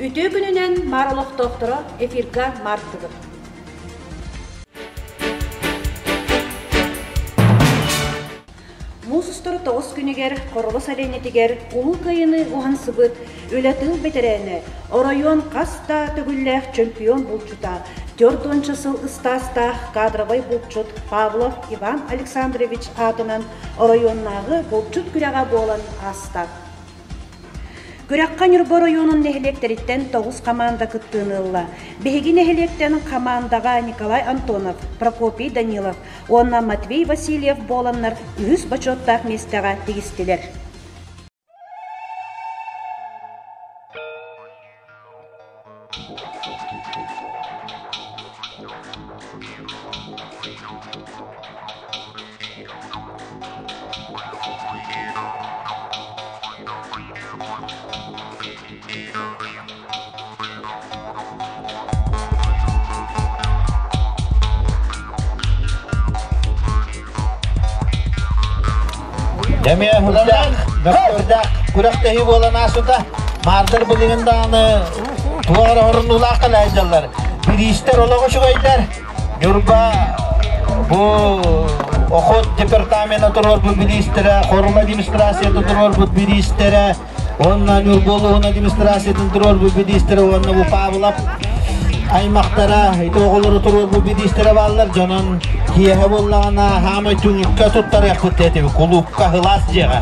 Үтүө күнүнэн Маар олохтоохторо эфирга Маар тылы. Муус устар тоҕус күнүгэр Хороло сэлиэнньэтигэр Улуу Кыайыыны уһансыбыт үлэ тыыл бэтэрээнэ, оройуон хас да төгүллээх чемпион булчута, 40 сыл ыстаастаах кадровай булчут Павлов Иван Александрович аатынан оройуоннааҕы булчут күрэҕэ буолан ааста. Күрэххэ Ньурба оройуонун нэһилиэктэриттэн тоҕус хамаанда кыттыыны ылла. Биһиги нэһилиэктэн хамаандаҕа Николай Антонов, Прокопий Данилов уонна Матвей Васильев буоланнар үһүс бочуоттаах миэстэҕэ тигистилэр. Эмиэ үрдээх, мөккүөрдээх күрэхтэһии буолан ааспыта. Маардар билигин даҕаны туох эрэ хорунуулаах кэлээдьэллэр. Бириистэр олох үчүгэйдэр. Ньурба бу охот департамена туруорбут бириистэрэ, Хорула администрацията туруорбут бириистэрэ, уонна Ньурба улууһун администрациятын туруорбут бириистэрэ уонна бу Павлов аймахтара ити оҕолору туруорбут бириистэрэ бааллар. Дьонон киэһэ буоллаҕына хаамай түннүккэ туттарыахпыт диэтибит кулуупка сылаас дьиэҕэ.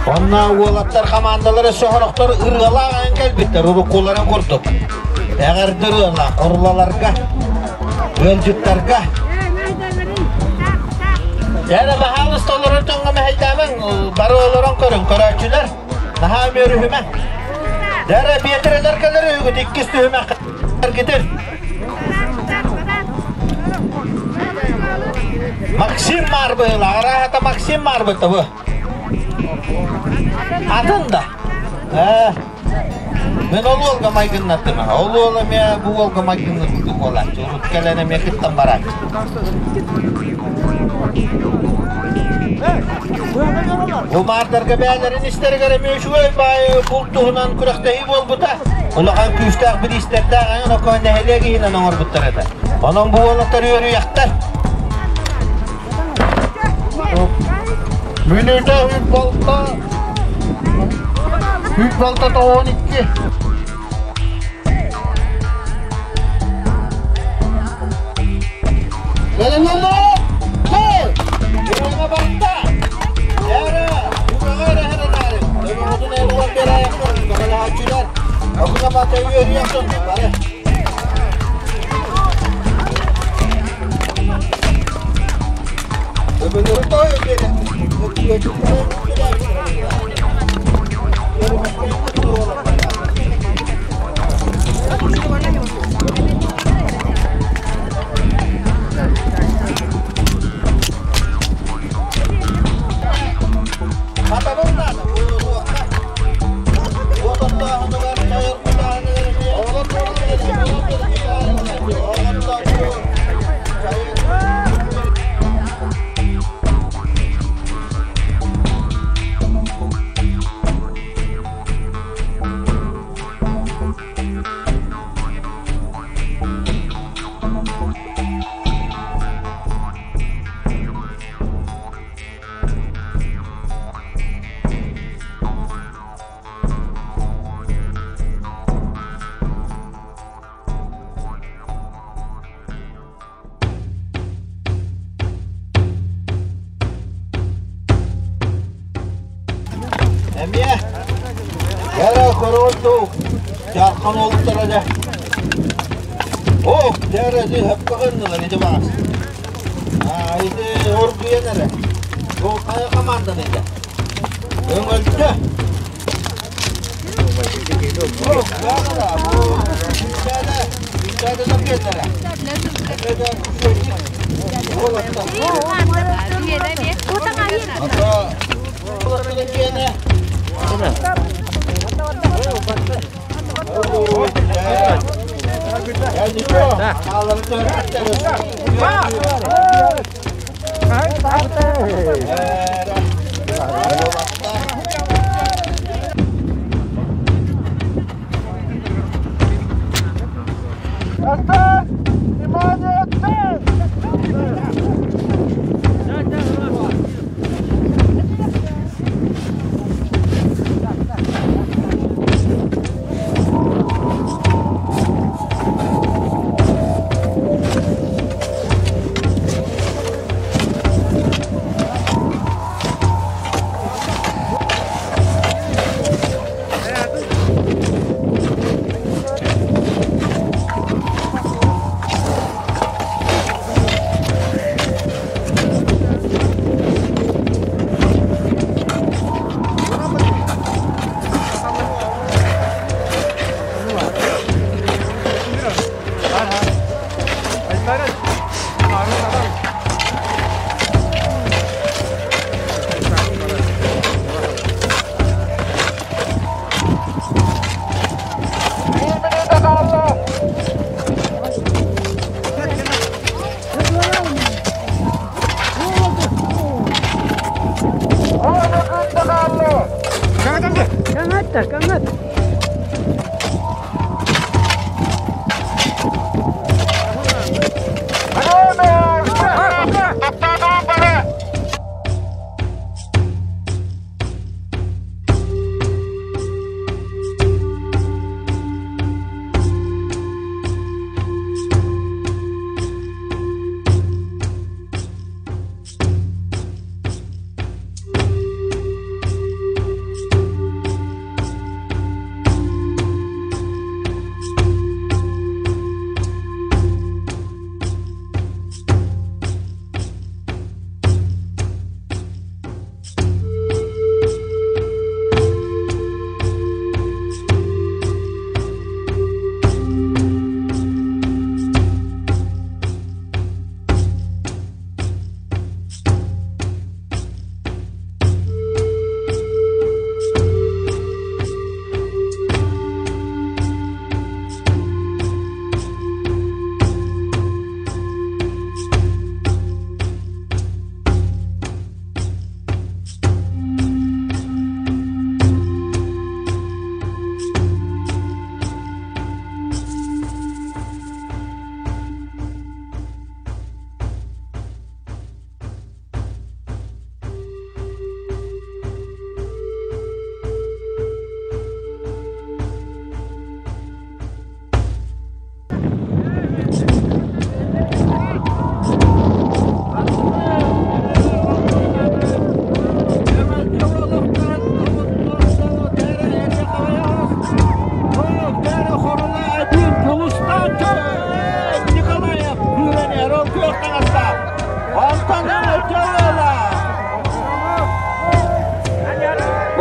Онно уолаттар хамаандалара сохорохтор ырыалаах айан кэлбиттэр уруккуларын курдук. Эҕэрдэ ырыалаах орлаларга, ыалдьыттарга. Эрэ баһаалыста олорор дьоҥҥо мэһэйдээмэҥ, бары олорон көрүҥ, көрөөччүлэр. Наһаа үөрүһүмэҥ. Дэрэ биэтэрэлэр кэлэр үһүгүт иккис түһүмэх эргитир. Максим Марбыла, араһата Максим Марбыта бу. Атын да. Мен ол уолга майгыннаттым. Ол уол эмиэ бу уолга майгыннатты буолааччы. Урут кэлэн эмиэ кыттан барааччы. Бу маардарга бээлэрин истэригэр эмиэ үчүгэй баайы булт туһунан күрэхтэһии буолбута. Улахан күүстээх бириистэрдээх эҥин окоо нэһилиэк иһинэн оҥорбуттар этэ. Онон бу уолаттар үөрүйэхтэр. Мүнүүтэ үп балта үп балта 92. Бэлэмнэннэ! Хой! Бириэмэ барда! Дээрэ, үгэҕэ эрэ эрэнээри. Төбөҕүтүн эргийэн биэрээйэхтэр, көмөлөһөөччүлэр. Окуна бата үөрүйэх дьон бары. Төбөлөрү тоойо биэрэн, Хатабыл наада, буолуохха. Уотаттааһыныгар, тойоргутааһыныгар эмиэ Эмиэ Яра көрөөр Дьаархан уолуттара дьэ. Ох, дьэ ди хөппөҕөннүлэр ити баас. Аа, ити оргуйан эрэ. Бу хайа команданы ити? Өҥөлтө. Ох, баара, бу Үстээдэ, Үстээдэ кэллэрэ. Эбэдэ уолаттар. Ата, уолаттар киэнэ.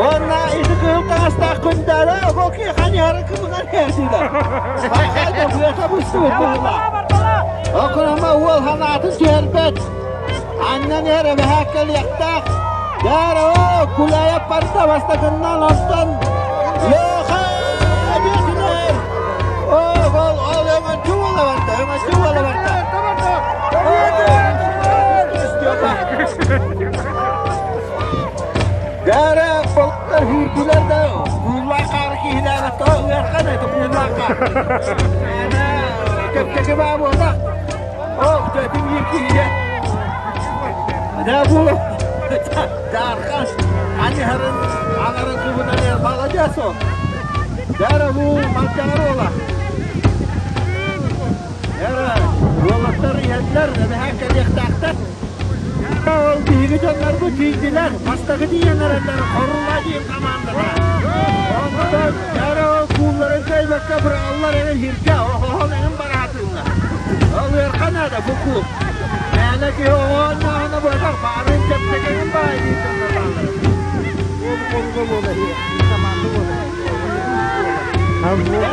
Уонна ити кыһыл таҥастаах күндээрэ окей ханьары кыбынан кэрдилэр. Хайда быата быстыбыт быһыла. Окунама уол ханаатын түһэрбэт. Аннан эрэ бэһээккэлиэхтээх. Дээрэ оо, кулайа парта бастакыннан оттон Леха диэтилэр. Оо, ол ол өҥөччү буола барда, өҥөччү буола барда. Степа. Дээрэ болтар хүүрдүлэр да кууллаах хаары киһилээбэт ыархан это кууллаах хаар. Ана чэпчэки баа буолла. Оо, төтүм биир киһигэ. Да бу Дархан аньыһарын анарын кыбынан эр маладьыас ол. Дээрэ бу Малдьаҕар уола. Эрэ уолаттар иһэллэр, эбэһээт кэлиэхтээхтэр. Ол биһиги дьоннорбут тиийдилэр, бастакы тиийэн эрэллэр Хорула диэн командата. Онтон эрэ ол куулларын кыайбакка быраҕаллар эрэ иһирдьэ, оһоһон эҥин бараатыыллар. Ол ыархан да бу куул. Мээнэ киһи оҕооннооһуна буотах, баарын чэпчэкигин баай дии дьоннор бааллар. Буол буола команда буола.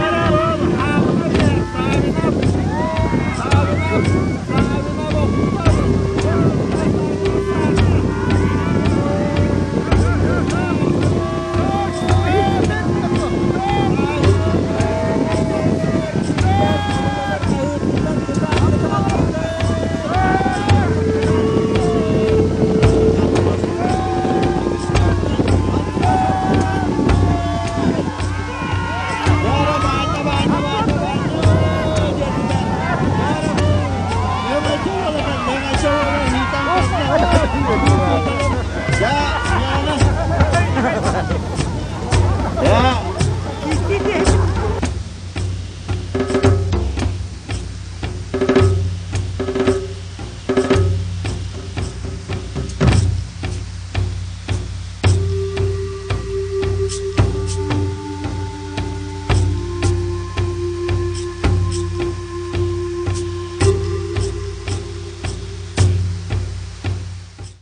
Эрэ ол хаалына саабына саабына саабына Yeah.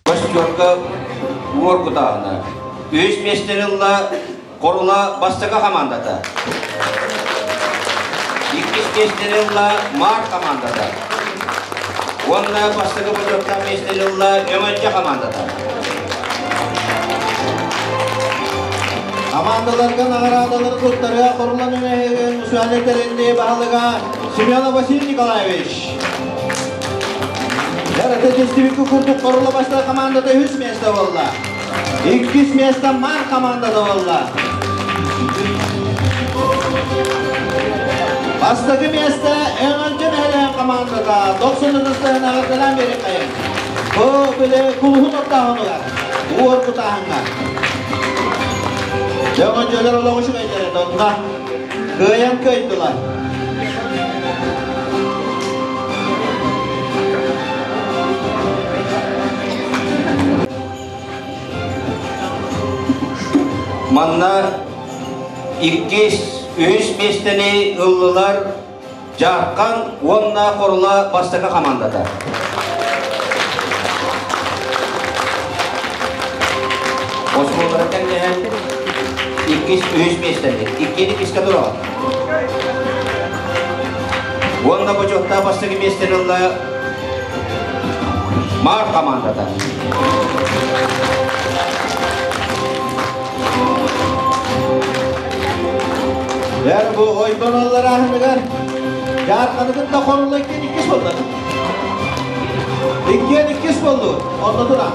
Костюмка уор кутааһына. Үһүс миэстэни ылла Хорула бастакы командата. Иккис миэстэни ылла Маар командата. Уонна бастакы бочуоттаах миэстэни ылла Өҥөлдьө командата. Командаларга наҕараадалары туттарыа Хорула нэһилиэгин мусуһаны тэринни баһылыга Семенов Василий Николаевич. Ярата тестибикку курдук Хорула бастакы командата үс место буолла. Иккис место Мар командата буолла. Бастакы миэстэ Өҥөлдьө нэһилиэгин командата 90 ытыстарын аҕырдалаан биэриэххэйиҥ. Бу били кулуһун оттооһунугар, уор кутааһыҥҥа. Өҥөлдьөлөр олох үчүгэйдэрэ онно кыайан кыайдылар. Манна иккис, үһүс миэстэни ыллылар Дьаархан уонна Хорула бастакы хамаандата. Оскуолалара тэҥнэһэн иккис, үһүс миэстэни, иккиэн иккискэ тураҕын. Уонна бочуоттаах бастакы миэстэни ылла Маар хамаандата. Эр бу ойбон алларааһыныгар Дьаарханы кытта хорула иккиэн иккис буолла. Иккиэн иккис буоллу. Онно тура.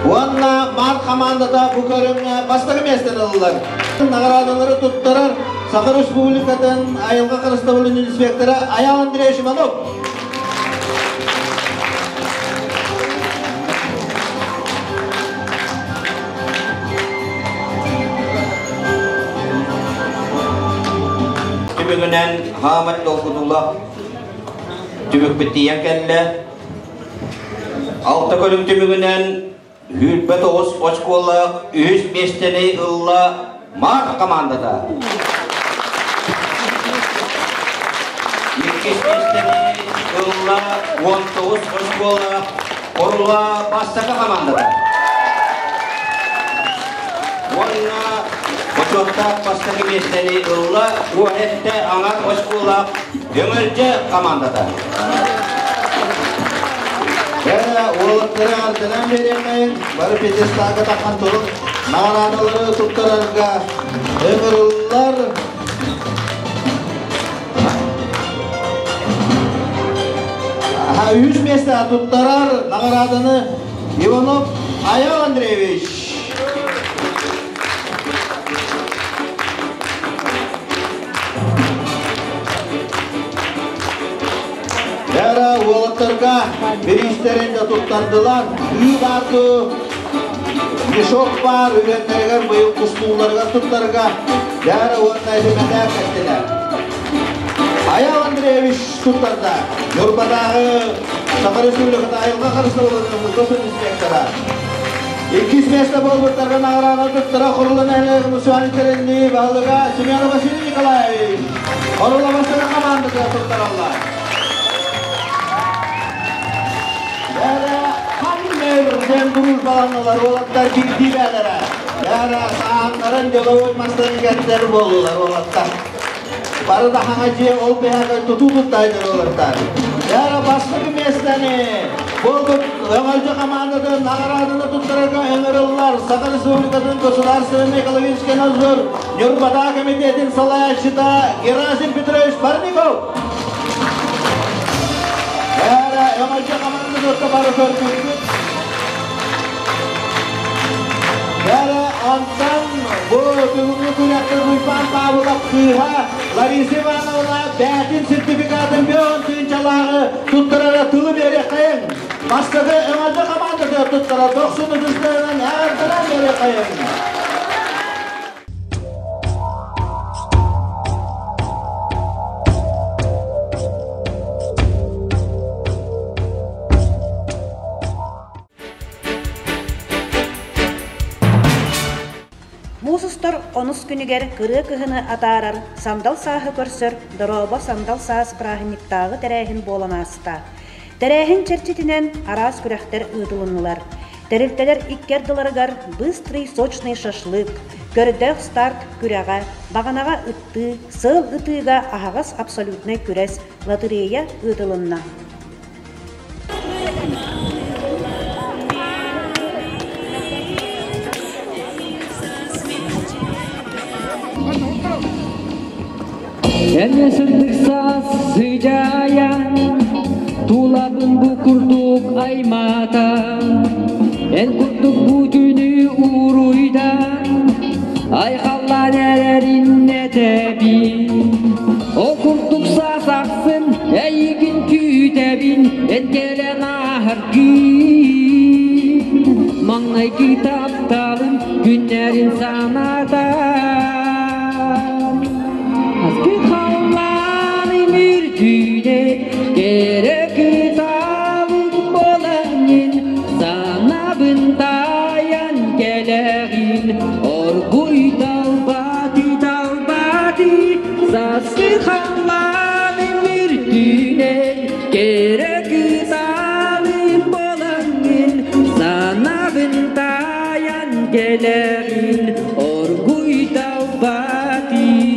Уонна Маар хамаандата бу көрүҥҥэ бастакы миэстэни ыллылар. Наҕараадалары туттарар Саха Республикатын айылҕа харыстабылын инспектора Аял Андреевич Иванов. Түмүгүнэн хаамай долгутуулаах түмүкпүт тиийэн кэллэ. Алта көрүҥ түмүгүнэн 29 очколаах үһүс миэстэни ылла Маар командата. Иккис миэстэни ылла 19 очколаах Орула бастакы командата. Уонна бочуоттаах бастакы миэстэни ылла Уоһэтте аҥар очколаах Өҥөлдьө командата. Бэрэ уолаттары ардынан биэриэххэйин, бары пьедесталга таххан турун, наҕараадалары туттарарга ыҥырыллар. Үһүс миэстэ туттарар наҕарааданы Иванов Аял Андреевич. Бэрэ уолаттарга бириистэрин да туттардылар. Ыы баарды мешок баар үгэннэригэр быйыл кустууларыгар туттарга бэрэ уонна этимэтээ кэттилэр. Аял Андреевич туттарда. Ньурбатааҕы Саха Республиката айылҕа харыстабылын госинспектора. Иккис миэстэ буолбуттарга наҕараада туттара Хорула нэһилиэгин мусуһан тэриллии баһылыга Семенов Василий Николаевич Хорула бастакы командатыгар туттараллар. Бэрэ Хаммер диэн дружбаланнылар уолаттар биирдии бээлэрэ. Бэрэ сааннарын деловой мастарын кэрдэр буоллулар уолаттар. Бары да хаҥа дьиэ ол биһэгэ тутуу туттайдыр олортар. Яра бастакы миэстэни буолбут Өҥөлдьө командатын наҕарааданы туттарарга ыҥырыллар Саха Республикатын Государственный экологический надзор Ньурбатаа комитетин салайааччыта Герасим Петрович Парников. Яра Өҥөлдьө командатын бары көрбүппүт. Бэрэ онтон бу бүгүҥҥү күрэххэ Уйбаан Павлов кыыһа Лариса Ивановна бээтин сертификатын бөҕөн тыынчалааҕы туттарара тылы биэриэххэйиҥ. Бастакы Өҥөлдө командатыгар туттара дохсун ытыстарынан эҕэрдэлээн биэриэххэйиҥ. Муус устар онус күнүгэр кырыа кыһыны атаарар сандал сааһы көрсөр Дорообо сандал саас бырааһынньыктааҕы тэрээһин буолан ааста. Тэрээһин чэрчитинэн араас күрэхтэр ыытылыннылар. Тэрилтэлэр икки ардыларыгар «Быстрый сочный шашлык», «Көрдөөх старт» күрэҕэ, баҕанаҕа ыттыы, сыал ытыыга аһаҕас абсолютнай күрэс, лотерея ыытылынна. Эмиэ сырдык саас сыдьаайан, тулабын бу курдук аймаата, эн курдук бу түүнү уруйдан, айхаллаан эрэрин этэбин. Маҥнайгы тапталым күннэрин санатан Аскы халлааным үрдүнэн кэрэ кыталык буолаҥҥын Санаабын таайан кэлэҕин оргуй далбаатыы далбаатыы Сааскы халлааным үрдүнэн кэрэ кыталык буолаҥҥын Санаабын таайан кэлэҕин оргуй далбаатыы.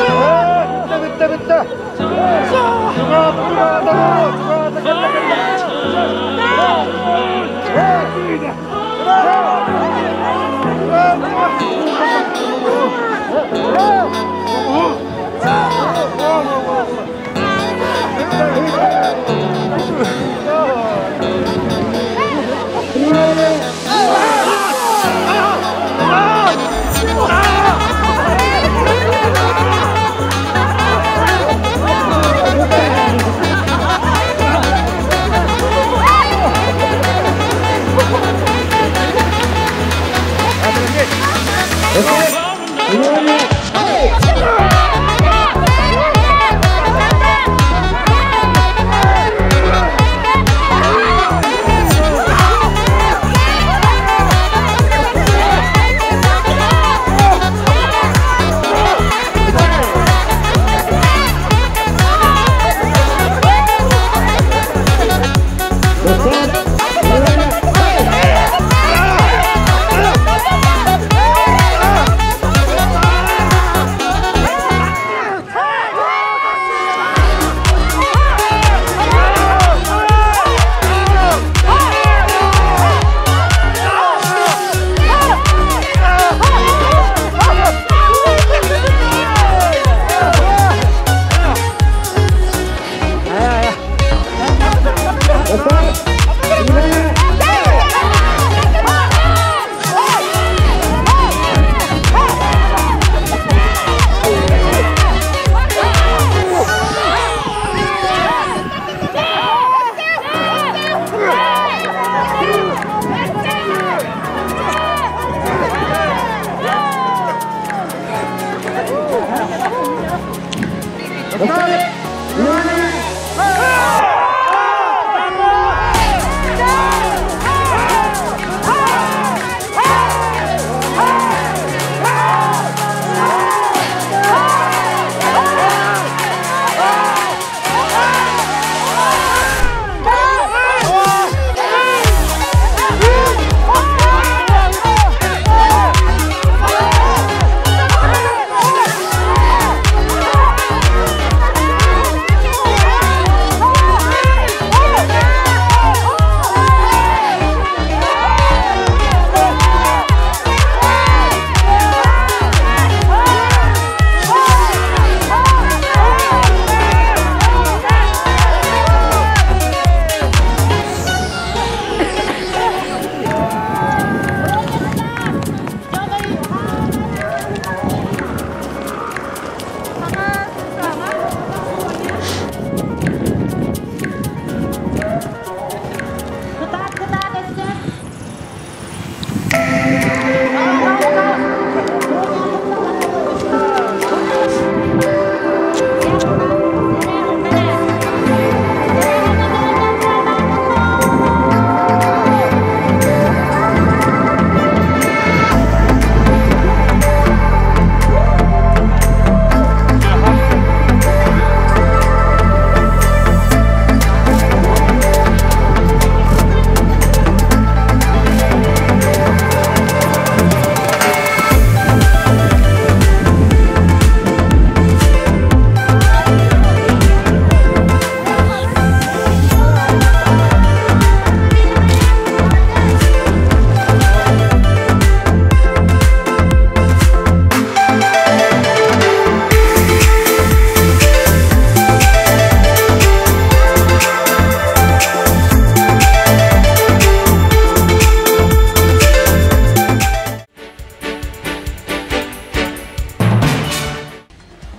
Бүттэ, бүттэ, бүттэ.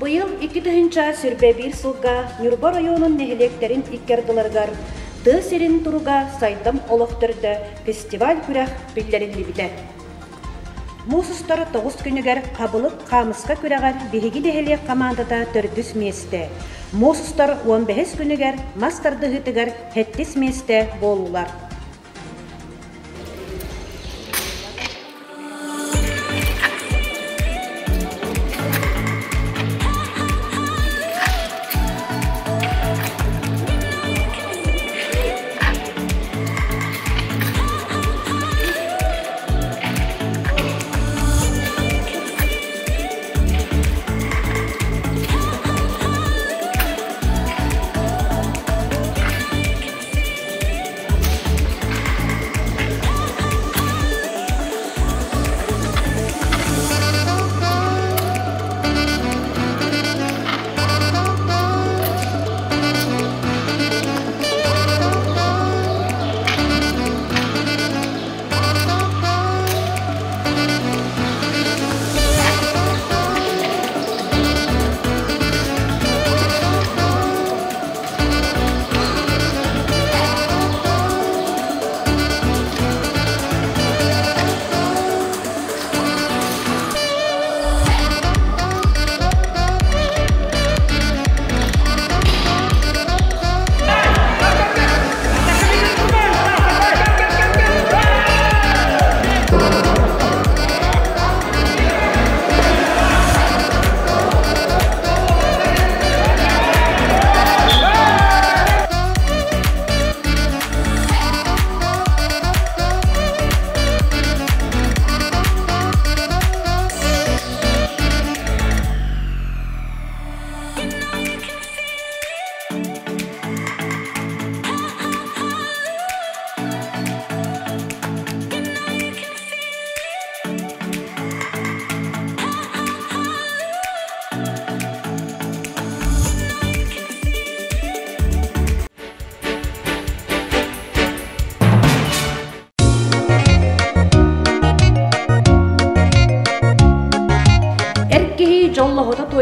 Быйыл 2021 сылга Ньурба оройуонун нэһилиэктэрин икки ардыларыгар Тыа сирин туруга сайдам олох төрдө фестиваль-күрэх биллэриллибитэ. Муус устар тоҕус күнүгэр Хабылык хаамыска күрэҕэр биһиги нэһилиэк хамаандата төрдүс миэстэ, муус устар уон бэһис күнүгэр мас тардыһыытыгар сэттис миэстэ буоллулар.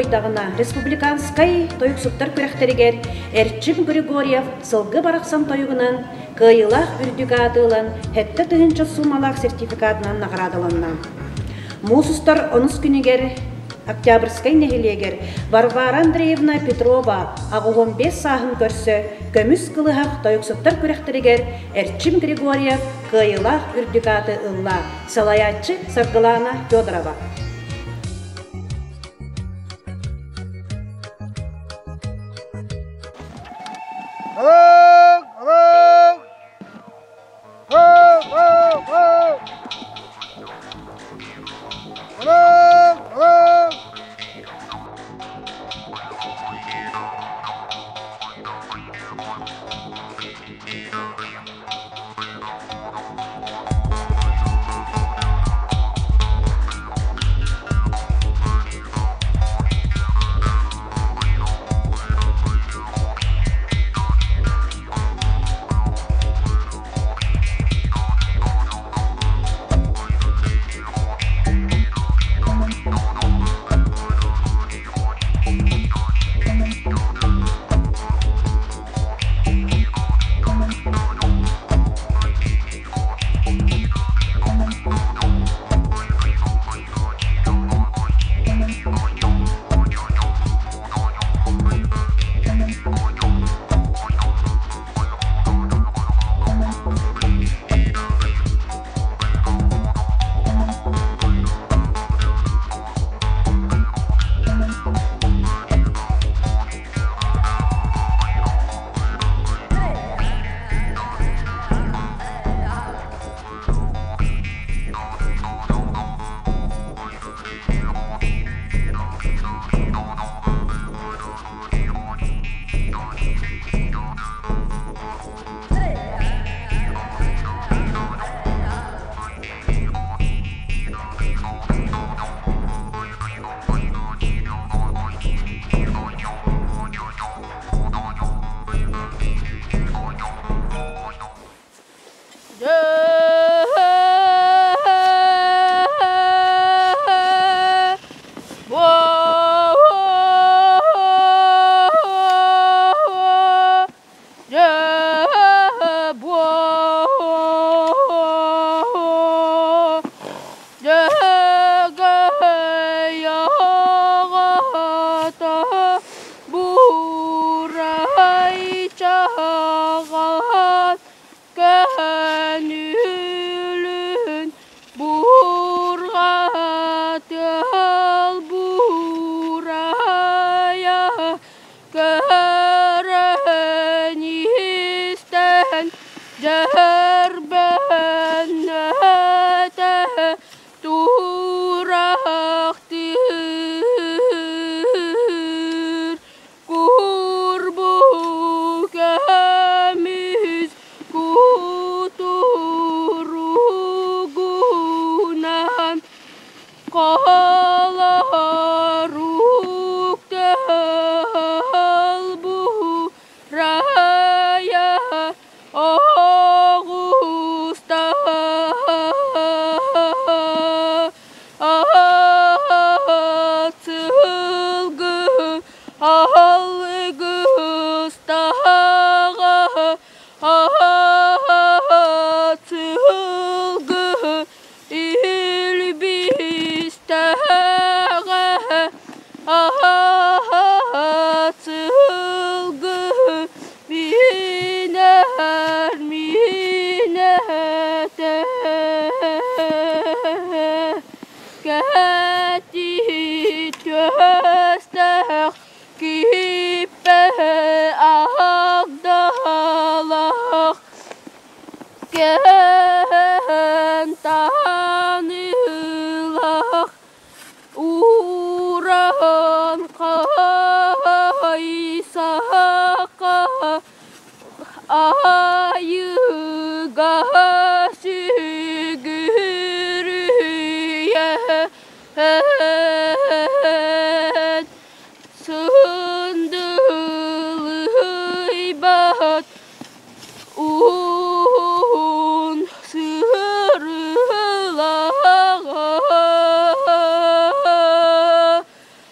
туойдаҕына республиканскай тойуксуттар күрэхтэригэр Эрчим Григорьев сылгы барахсан тойугунан кыайыылаах үрдүк ааты ылан 7000 суумалаах сертификатынан наҕараадаланна. Муус устар онус күнүгэр Октябрьскай нэһилиэгэр Варвара Андреевна Петрова 85 сааһын көрсө көмүс кылыһах тойуксуттар күрэхтэригэр Эрчим Григорьев кыайыылаах үрдүк ааты ылла. Салайааччы Саргылаана Федорова. Алың! Алың! Ho! Ho! Ho! Алың!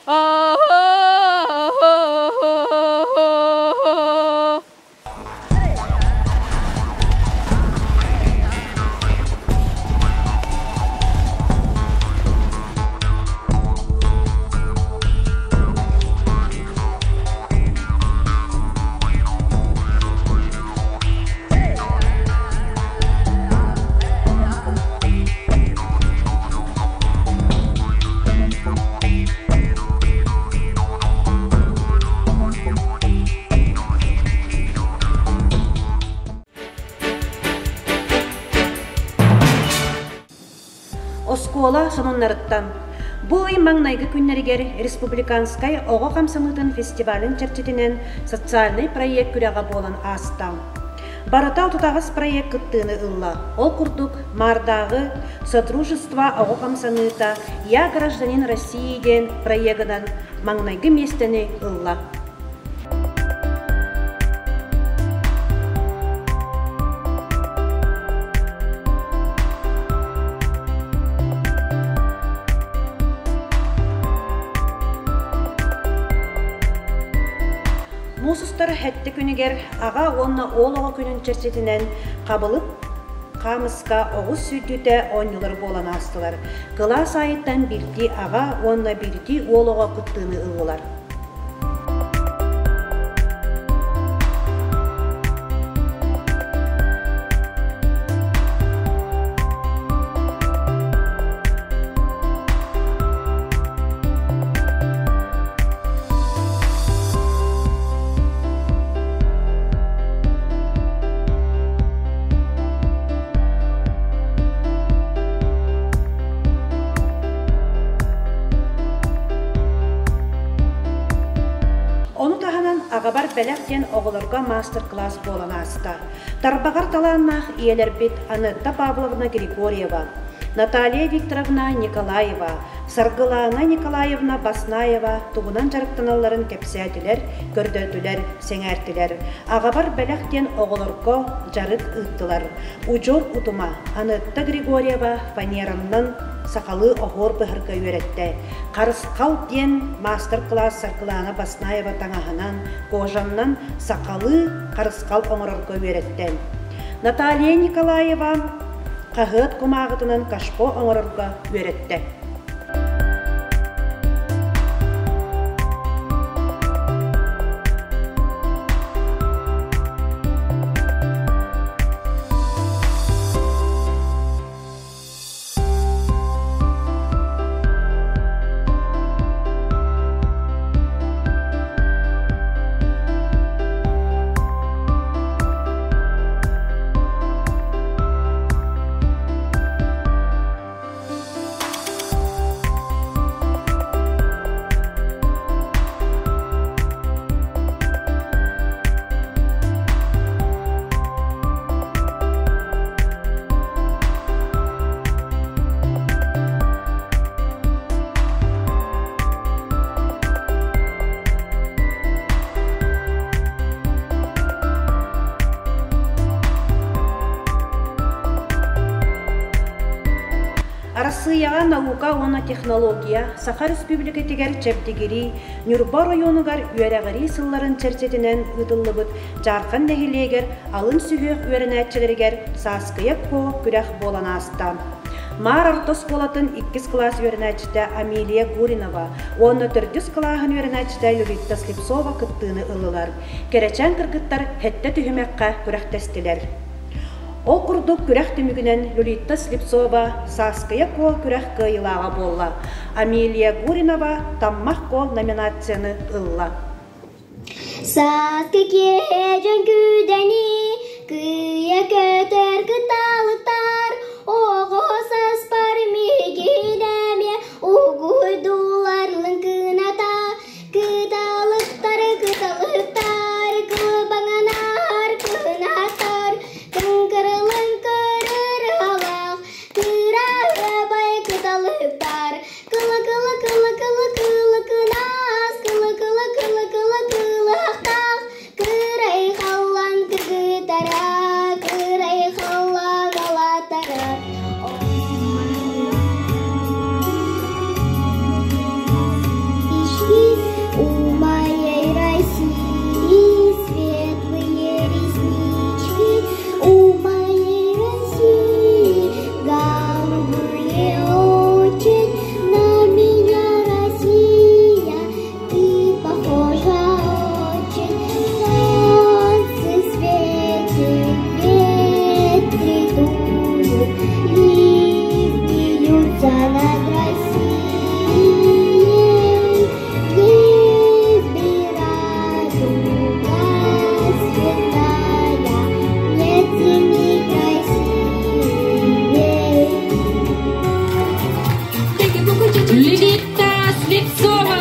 Алың! сонуннарыттан. Бу ый маҥнайгы күннэригэр республиканскай оҕо хамсаныытын фестивалын чэрчитинэн социальнай проект күрэҕэ буолан ааста. Барыта 38 проект кыттыыны ылла. Ол курдук, Маардааҕы Содружество оҕо хамсаныыта «Я гражданин России» диэн проегынан маҥнайгы миэстэни ылла. Муус устар сэттэ күнүгэр Аҕа уонна уол оҕо күнүн чэрчитинэн Хабылык хаамыска оҕус сүүрдүүтэ оонньуулар буолан аастылар. Кылаас аайыттан биирдии аҕа уонна биирдии уол оҕо кыттыыны ыллылар. Ону таһынан Аҕабар бэлэх диэн оҕолорго маастар-кылаас буолан ааста. Тарбаҕар талааннаах ийэлэрбит Анетта Павловна Григорьева, Наталья Викторовна Николаева, Саргылаана Николаевна Баснаева тугунан дьарыктаналларын кэпсээтилэр, көрдөөтүлэр, сэҥээртилэр. Аҕабар бэлэх диэн оҕолорго дьарык ыыттылар. Удьуор утума Анетта Григорьева фанераннан сахалыы оһуор быһарга үөрэттэ. Харысхал диэн маастар-кылаас Саргылаана Баснаева таҥаһынан, кожаннан сахалыы харысхал оҥорорго үөрэттэ. Наталья Николаева хаһыат кумааҕытынан кашпо оҥорорго үөрэттэ. Арассыыйаҕа наука уонна технология Саха Республикатыгар чэбдигирии Ньурба оройуонугар үөрэҕирии сылларын чэрчитинэн ыытыллыбыт Дьаархан нэһилиэгэр алын сүһүөх үөрэнээччилэригэр Сааскыйа Куо күрэх буолан ааста. Маар орто оскуолатын иккис кылаас үөрэнээччитэ Амелия Гуринова уонна төрдүс кылааһын үөрэнээччитэ Люлитта Слепцова кыттыыны ыллылар. Кэрэчээн кыргыттар сэттэ түһүмэххэ күрэхтэстилэр. Ол курдук күрэх түмүгүнэн Люлитта Слепцова Сааскыйа Куо күрэх кыайыылааҕа буолла. Амелия Гуринова Таммах Куо номинацияны ылла. Сааскы киэһэ дьон күүдэни кыйа көтөр кыталыктар оҕо саспар миигин эмиэ угуйдулар лыҥкыната кыталыктар кыталыктар кылбаҥанар кынаттар кыҥкырылын кырыралаах кыраһыабай кыталыктар Кыла-кыла кыла-кыла кылыкынаас, кыла-кыла кыла-кыла кылыһахтаах, кырай халлан кыгытара, кырай халлан Лилита Слепцова.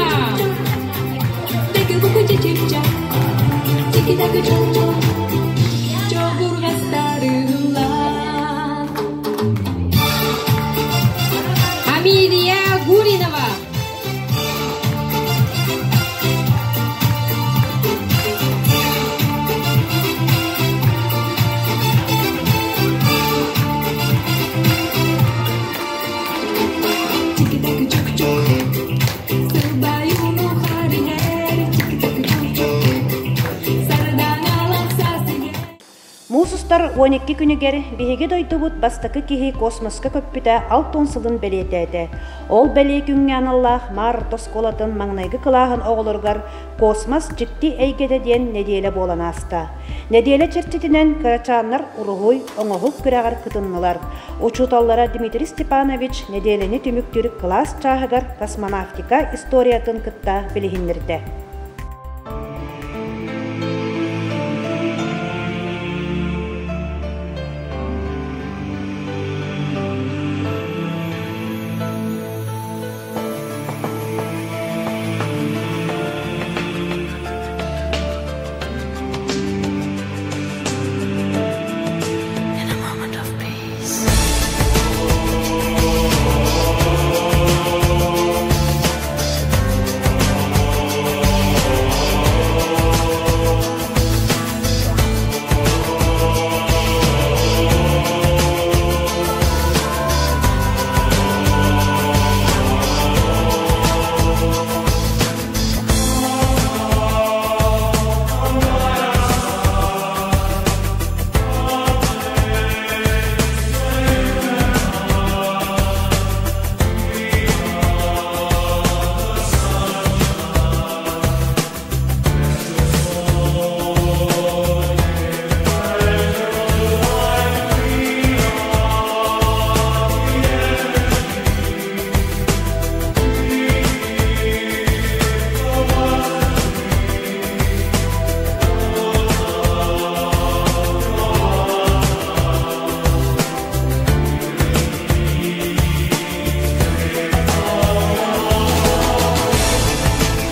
Амилия Гуринова. Муус устар 12 күнүгэр биһиги дойдубут бастакы киһи космоска көппүтэ 60 сылын бэлиэтээтэ. Ол бэлиэ күҥҥэ аналлаах Маар орто оскуолатын маҥнайгы кылааһын оҕолоругар Космос дьикти эйгэтэ диэн нэдиэлэ буолан ааста. Нэдиэлэ чэрчитинэн кырачааннар уруһуй, оҥоһук күрэҕэр кытыннылар. Учууталлара Дмитрий Степанович нэдиэлэни түмүктүүр кылаас чааһыгар космонавтика историятын кытта билиһиннэрдэ. In a moment of peace.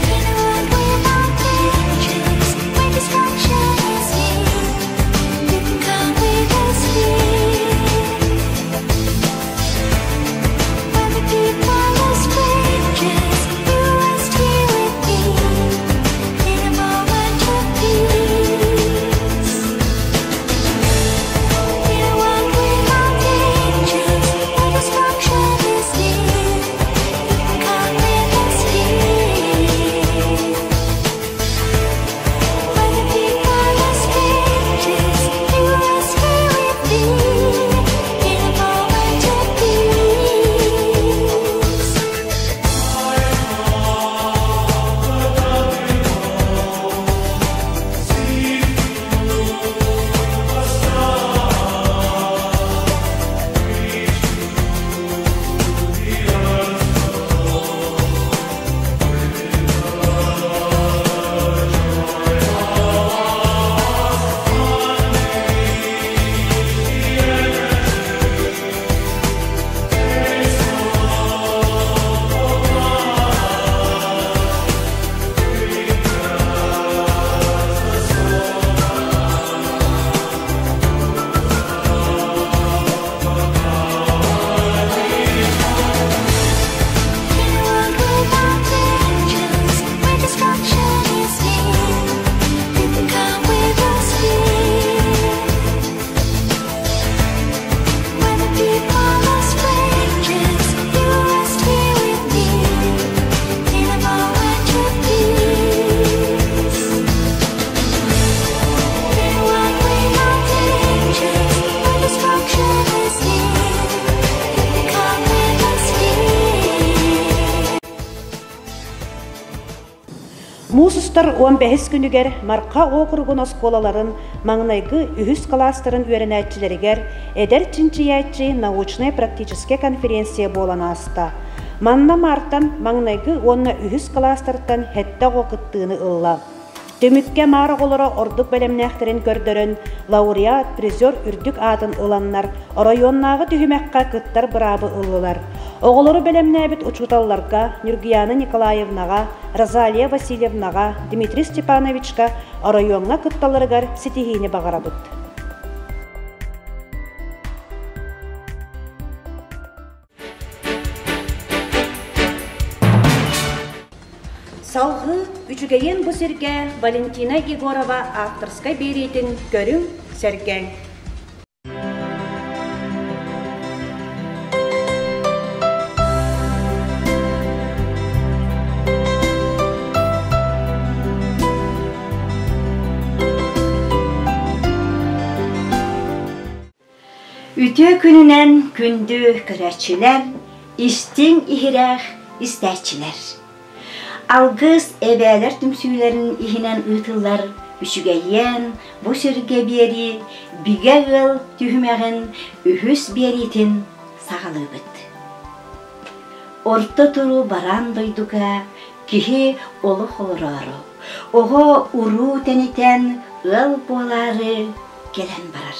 In a world without dangers, where destruction is near, you can come with us here. Where the people are strangers, you rest here with me. In a moment of peace. In a world without dangers, where destruction is near, you can come with us here. Where the people are strangers, you rest here with me. In a moment of peace. In a world without dangers, where destruction is near, you can come with us here. Where the people are strangers, you rest here with me. In a moment of peace. In a world without dangers, where destruction is near, you can come with us here. Муус устар 15 күнүгэр Марха уокуругун оскуолаларын маҥнайгы үһүс кылаастарын үөрэнээччилэригэр Эдэр чинчийээччи научнай-практическай конференция буолан ааста. Манна Мартан маҥнайгы уонна үһүс кылаастартан сэттэ оҕо кыттыыны ылла. Түмүккэ Маар оҕолоро ордук бэлэмнээхтэрин көрдөрөн, лауреат, призер үрдүк аатын ыланнар, оройуоннааҕы түһүмэххэ кыттар быраабы ыллылар. Оҕолору бэлэмнээбит учууталларга Ньургуяна Николаевнаҕа, Розалия Васильевнаҕа, Дмитрий Степановичка оройуоҥҥа кытталларыгар ситиһиини баҕарабыт. Салгыы үчүгэйин бу сиргэ Валентина Егорова авторскай биэриитин көрүҥ, сэргээҥ. Үтүө күнүнэн күндү көрөөччүлэр, истиҥ иһирэх истээччилэр! Алгыс эбээлэр түмсүүлэрин иһинэн ыытыллар Үчүгэйиэн бу сиргэ биэрии бигэ ыал түһүмэҕин үһүс биэриитин саҕалыыбыт. Орто туруу бараан дойдуга киһи олох олороору, оҕо уруу тэнитэн ыал буолаары кэлэн барар.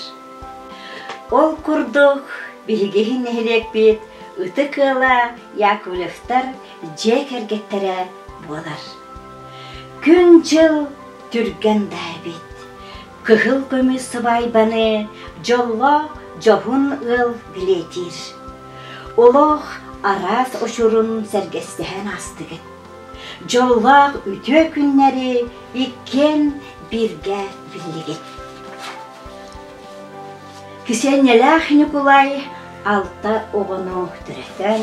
Ол курдук, биһиги нэһилиэкпит ытык ыала Яковлевтар дьиэ кэргэттэрэ буолар. Күн-дьыл түргэн да эбит. Кыһыл көмүс сыбаайбаны дьоллоох дьоһун ыал билиэтиир. Олох араас очурун сэргэстэһэн аастыгыт. Дьоллоох үтүө күннэри иккиэн бииргэ биллигит. Кисиэнньэлээх Ньукулай алта оҕону төрөтөн,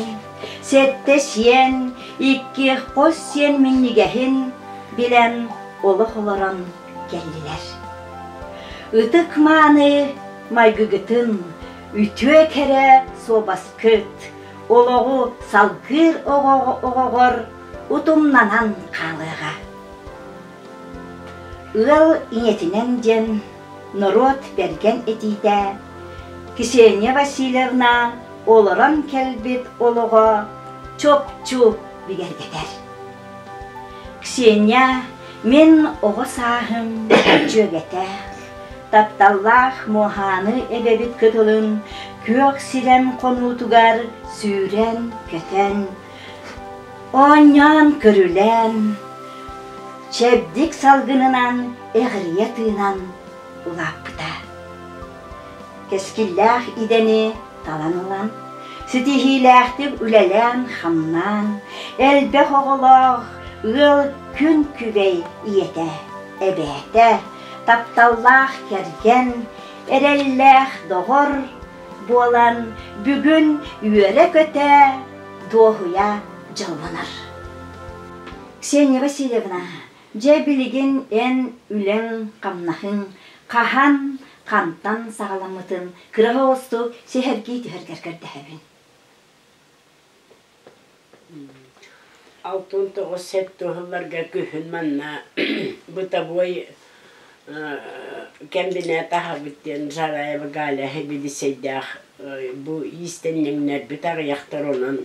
сэттэ сиэн, икки хос сиэн минньигэһин билэн олох олорон кэллилэр. Ытык мааны майгыгытын, үтүө кэрэ суобаскыт олоҕу салгыыр оҕоҕор утумнанан хаалыаҕа. Ыал ийэтинэн диэн норуот бэргэн этиитэ Ксения Васильевна олорон кэлбит олоҕо чопчу бигэргэтэр. Ксения мин оҕо сааһым дьүөгэтэ, тапталлаах муоһааны эбэбит кытылын күөх сирэм хонуутугар сүүрэн-көтөн, оонньоон-көрүлээн, чэбдик салгынынан эҕирийэ тыынан улааппыта. Кэскиллээх идэни талан ылан, ситиһиилээхтик үлэлээн-хамнаан, элбэх оҕолоох ыал күн күбэй ийэтэ, эбээтэ, тапталлаах кэргэн, эрэллээх доҕор буолан бүгүн үөрэ-көтө, дуоһуйа дьоллонор. Ксения Васильевна, дьэ билигин эн үлэҥ-хамнаһыҥ хаһан, хантан саҕаламмытын кыра оҕустук сэһэргии түһэргэр көрдөһөбүн. 69 сэттэ сылларга күһүн манна бытовой кэмбинээт аһабыт диэн Жараева Галя сэбиэдиссэйдээх бу иистэнньэҥнэрбит аҕыйахтар онон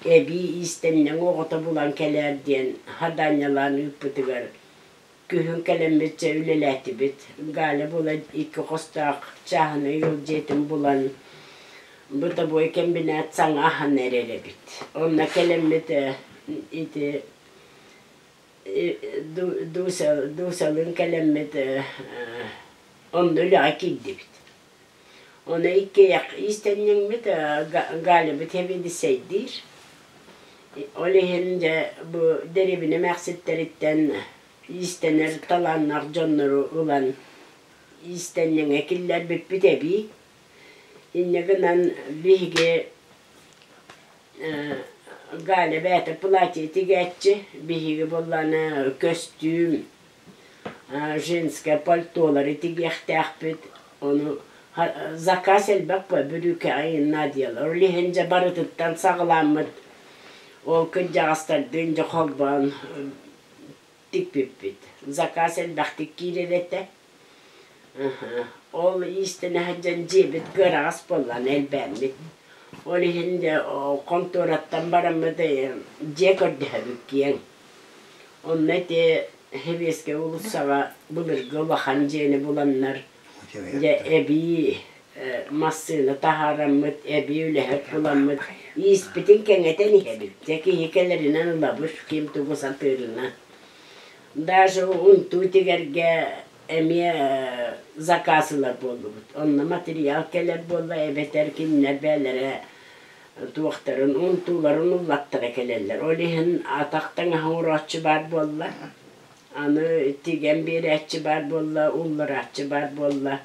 эбии иистэнньэҥ оҕото булан кэлээр диэн хадаанньалаан ыыппытыгар күһүн кэлэммит дьэ үлэлээтибит. Галя була икки хостоох чааһынай ыал дьиэтин булан бытовой кэмбинээт саҥа аһан эрэр эбит. Онно кэлэммит ити Дуусалыын кэлэммит онно үлэҕэ киирдибит. Ону иккиэйэх иистэнньэҥмит Галябыт сэбиэдиссэйдиир. Ол иһин дьэ бу дэриэбинэ эмээхситтэриттэн иистэнэр талааннаах дьоннору ылан иистэнньэҥэ киллэрбиппит эбии. Инньэ гынан биһиги Галя бэйэтэ платье тигээччи, биһиги буоллаҕына көстүүм, женское пальтолары тигиэхтээхпит, ону заказ элбэх буо бүрүүкэҕэ наадыйалар. Ол иһин дьэ барытыттан саҕаламмыт ол кырдьаҕастардыын дьэ холбоон тикпиппит. Заказ элбэхтик киирэр этэ. Ол иистэнэ сылдьан дьиэбит кыараҕас буоллаҕына элбээммит. Ол иһин дьэ хонтуораттан бараммыт дьиэ көрдөһөбүт киэҥ. Онно ити Сэбиэскэй уулуссаҕа былыргы улахан дьиэни буланнар, дьэ эбии массыына таһаараммыт, эбии үлэһит буламмыт, ииспитин кэҥэтэн иһэбит. Дьэ киһи кэлэринэн ылабыт, ким тугу сатыырынан. Даже унтуу тигэргэ эмиэ заказ ылар буоллубут. Онно материал кэлэр буолла эбэтэр кинилэр бэйэлэрэ туохтарын, унтууларын уллаттара кэлэллэр. Ол иһин атах таҥаһы оҥорооччу баар буолла. Аны тигэн биэрээччи баар буолла, улларааччы баар буолла.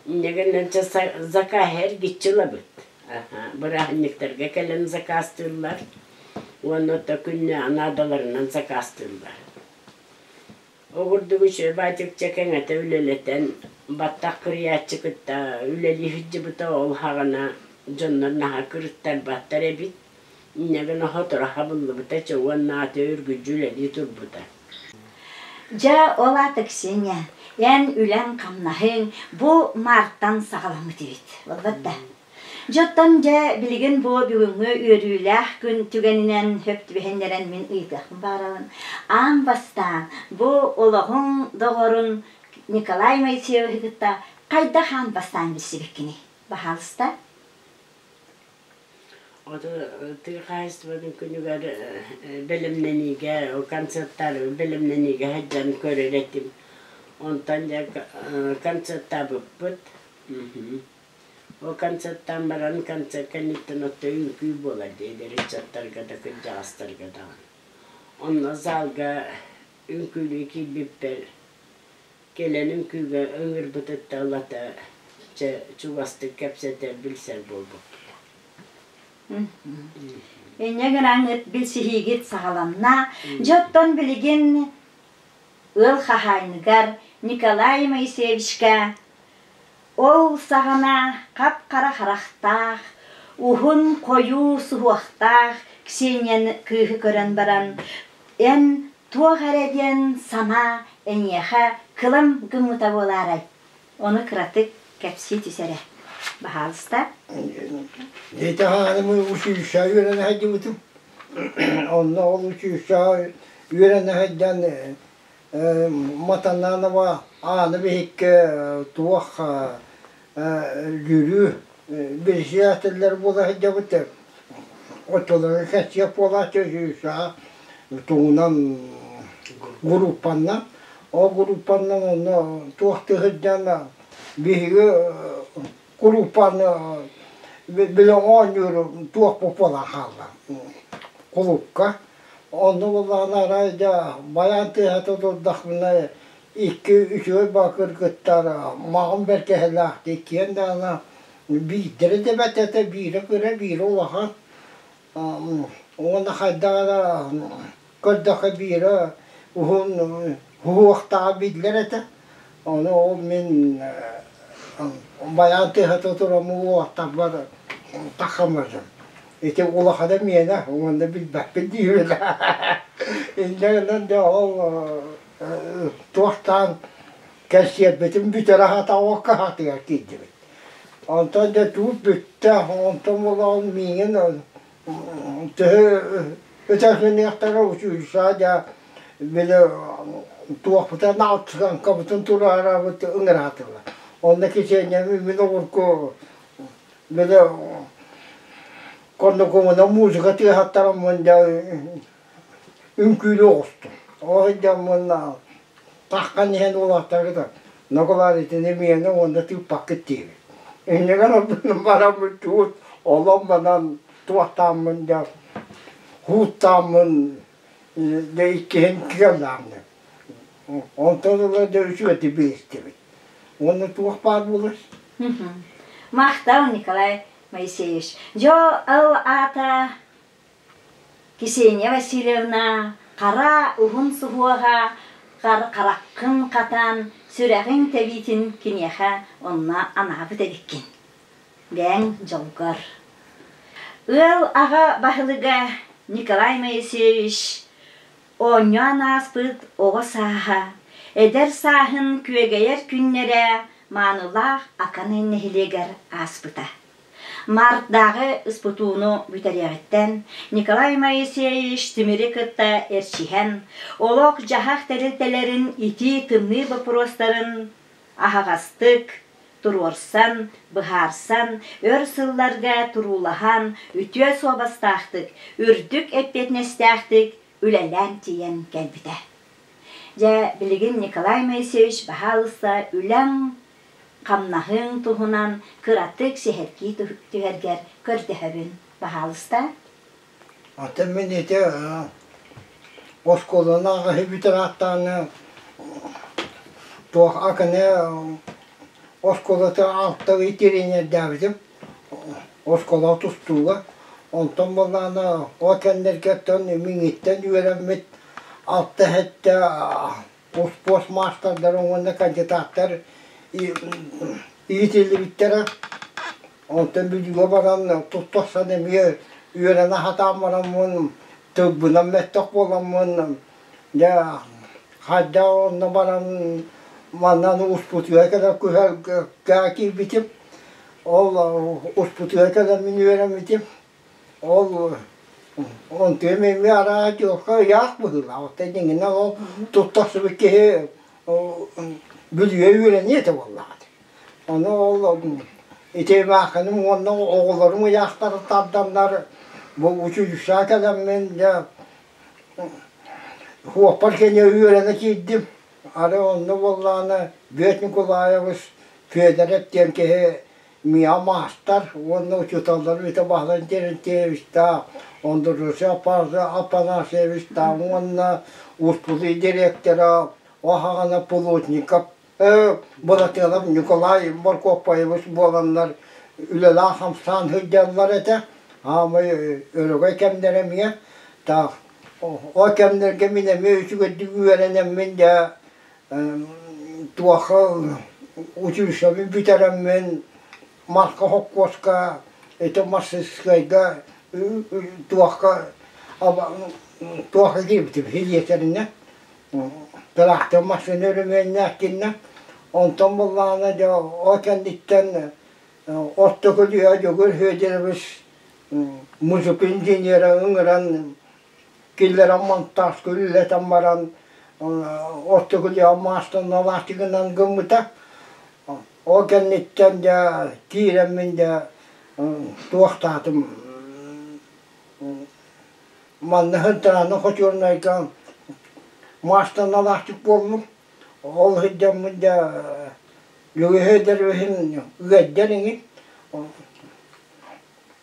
Инньэ гынан закаһы эргиччи ылабыт. Бырааһынньыктарга кэлэн заказтыыллар уонна то күннээҕи наадаларынан заказтыыллар. Ол курдук үчүгэй баатыкча кэҥэтэ үлэлэтэн, баттах кырыйааччы кытта үлэлии сылдьыбыта ол саҕана дьоннор наһаа кырыттарбаттар эбит. Инньэ гына сотору хабыллыбыта чэ уонна аты үргүдьү үлэлии турбута. Дьэ, ол аата Ксения, эн үлэҥ-хамнаһыҥ бу маартан саҕаламмыт эбит, буолбат да? Дьэ оттон дьэ билигин бу бүгүҥҥү үөрүүлээх күн түгэнинэн сөп түбэһиннэрэн мин ыйытыахпын баҕарабын. Аан бастаан бу олоҕуҥ доҕорун Николай Моисеевиһы кытта хайдах аан бастаан билсибиккиний? Баһаалыста. Ото тыа хаһаайыстыбатын күнүгэр бэлэмнэниигэ, концерттары бэлэмнэниигэ сылдьан көрөр этим. Онтон дьэ концерттаабыппыт. Ол концерттаан баран концерт кэнниттэн отто үҥкүү буолар дии эдэр ыччаттарга да кырдьаҕастарга даҕаны. Онно залга үҥкүүлүү киирбиппэр кэлэн үҥкүүгэ ыҥырбытыттан ылата чэ чугастык кэпсэтэр билсэр буолбуппут. Инньэ гынаҥҥыт билсиһиигит саҕаланна. Дьэ оттон билигин ыал хаһаайыныгар Николай Моисеевичка Ол саҕана хап-хара харахтаах, уһун хойуу суһуохтаах Ксенияны кыыһы көрөн баран, эн туох эрэ диэн санаа эйиэхэ кылам гыммыта буолаарай? Ону кыратык кэпсии түс эрэ, баһаалыста. Итаҕаным училищеҕа үөрэнэ сылдьыбытым. Онно ол училищеҕа үөрэнэ сылдьан Матананова Аана биһикки туох дьүрүү председателлэр буола сылдьабыт. Оччолорго кэччиэх буолааччы үсүһү тугунан группаннан. Ол группаннан онно туох сылдьан биһиги группаны били оонньуур туох буолан хаалла кулуупка. Онно буоллаҕына арай дьэ байаан тыаһата турдахпына икки үчүгэй баакыргыттар маҕан бэркэһэлээхтик иккиэн даҕаны биирдэрэ да бэрт этэ биирэ кыра биирэ улахан уонна хайдах эрэ көрдөххө биирэ уһун уһуохтааҕа биллэр этэ ону ол мин байаан тыаһата туран уоттарбар таххаммытым Ити улахана миэнэ уонна билбэппин диибин. Инньэ гынан дьэ ол туохтаан кэнсиэрбитин бүтэрэ сатаабакка хатыгар киирдибит. Онтон дьэ туут бүттэ, онтон буолан миигин төһө өтөргүнүөхтэрэ учуутал дьэ били туохпутун алтыганкабытын туруорабыт ыҥыраатылар. Онно кисиэнньэми мин обургу Били коннокуҥунан музыка тыаһаттараммын дьэ үҥкүүлүү оҕустум. Ол сылдьаммын таххан иһэн уолаттарга Ноколаар итини миэнэ уонна тыыппаккыт диэбит. Инньэ гынан бараммын туут олон банан туохтааммын дьэ һууттааммын дьэ иккиһин кыаллааммын. Онтон ыла дьэ үчүгэйдик билистибит. Уонна туох баар буолар? Махтал, Николай Моисеевич. Дьо ол аата Ксения Васильевна хара уһун суһуоҕа хараххын хатан, сүрэҕиҥ тэбиитин киниэхэ онно анаабыт эбиккин. Бэйэҥ дьолгор. Ыал аҕа баһылыга Николай Моисеевич Оонньоон ааспыт оҕо сааһа, эдэр сааһын күөгэйэр күннэрэ маанылаах Аканай нэһилиэгэр ааспыта. Мартдааҕы ыспытууну бүтэриэҕиттэн Николай Моисеевич Тимири кытта эрчиһэн, олох-дьаһах тэрилтэлэрин итии-тымныы боппуруостарын аһаҕастык туруорсан, быһаарсан, өр сылларга туруулаһан, үтүө суобастаахтык, үрдүк эппиэтинэстээхтик үлэлээн тиийэн кэлбитэ. Дьэ, билигин Николай Моисеевич баһаалыста үлэҥ, хамнаһыҥ туһунан кыратык сэһэргии түһэргэр көрдөһөбүн, баһаалыста. Атын мин ити оскуоланы аҕаһы бүтэр ааттааны туох акыны оскуолата алта ый тренердээбитим оскуола тустууга онтон буоллаҕына ол кэннэргэттэн миҥиттэн үөрэммит алта сэттэ успуос маастардара уонна кандидаттар иитиллибиттэрэ. Онтон Бүлүүгэ баран туттарсан эмиэ үөрэнэ сатаан бараммын тылбынан мөлтөх буоламмын дьэ хайдах онно баран манан успутуга кэлэр күһэлгэ киирбитим. Ол успутуга кэлэммин үөрэммитим. Ол онтуйум эмиэ арааһа дьылҕа ыйаах быһыылаах. Оттон дьиҥинэн ол туттарсыбыт киһи Бүлүүгэ үөрэниэ этэ буоллаҕа. Ону ол ити маахыным уонна оҕолорум ыйаахтары тарданнар бу училищеҕа кэлэммин дьэ хуоппар кэннэ үөрэнэ киирдим. Арай онно буоллаҕына Бүөт Николаевич Федоров диэн киһи Миа маастар уонна учууталлар Вита Баһылай Терентьевичтаах, Андрюша Афанасьевичтаах уонна успутуй директора Оһаҕана Плотников, Братилов Николай Боркуоппаевич буоланнар үлэлээн-хамсаан сылдьаллар этэ. Аамай өрөгөй кэмнэрэ эмиэ. Так, ол кэмнэргэ мин эмиэ үчүгэйдик үөрэнэммин дьэ туохха училищебын бүтэрэммин Марха холкуоска ити Мастерскайга туохха туохха киирбитим хилиэтэринэ тыраахтар массыына өрөмүөннээхтиннэ онтон буоллаҕына дьэ ол кэнниттэн орто көлүөһэ Дьөгүөр Федорович музыка инженера ыҥыран Киллэрэн монтажка үлэлэтэн баран ортокулеҕа маастан алаастыгынан гыммыта. Ол кэнниттэн дьэ киирэммин дьэ туохтаатым манна Сынтарааны хочуолунайга маастан алаастык буоллум. Ол сылдьаммын дьэ Лүгүһү иһин ыалдьар иҥин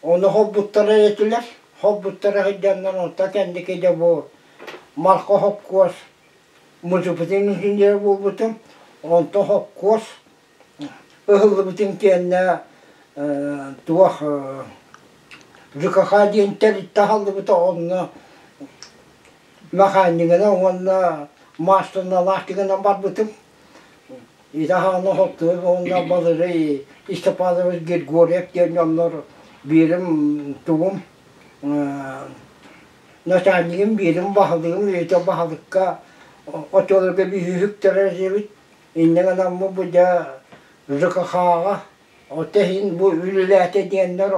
Ону холбуттара этилэр. Холбуттара сылдьаннар онтон кэнники дьэ бу Марха холкуос музыкатын инженерэ буолбутум. Онтон холкуос ыһыллыбытын кэннэ туох ЖКХ диэн тэрилтэ аһыллыбыта онно механикынан уонна маастарналаахтыгынан барбытым. Итаһааны хотуой уонна Балырый Степанович Григорьев диэн дьоннор биирим тугум начальнигым биирим баһылыгым ийэтэ баһылыкка оччолорго биһиһиктэрэ диэбит инньэ гынаммын бу дьэ ЖКХ-ҕа оттон иһин бу үлэлээтэ диэннэр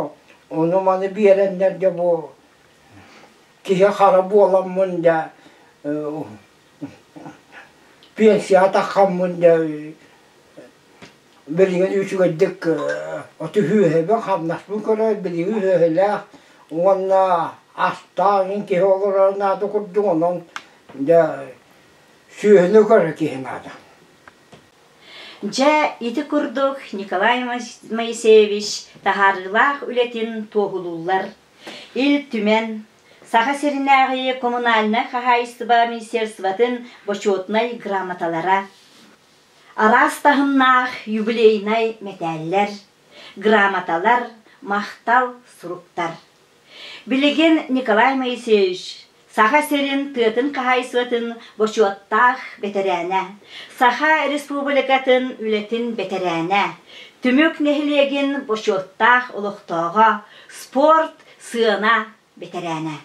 ону маны биэрэннэр дьэ бу киһи хара буоламмын дьэ Пенсияҕа таххаммын дьэ билигин үчүгэйдик оту үһүөһэбин, хамнаспын көрөбүн, билигин үһүөһэлээх уонна астаах иҥин киһи олорор наада курдук, онон дьэ сүөһүнү көрөр киһи наада. Дьэ, ити курдук Николай Моисеевич таһаарыылаах үлэтин туоһулууллар. Ил Түмэн Саха сиринээҕи коммунальнай хаһаайыстыба министерствотын бочуотунай грамоталара, араас таһымнаах юбилейнай мэтээллэр, грамоталар, махтал суруктар. Билигин Николай Моисеевич Саха сирин тыатын хаһаайыстыбатын бочуоттаах бэтэрээнэ, Саха Республикатын үлэтин бэтэрээнэ, Түмүк нэһилиэгин бочуоттаах олохтооҕо, спорт, сыана бэтэрээнэ.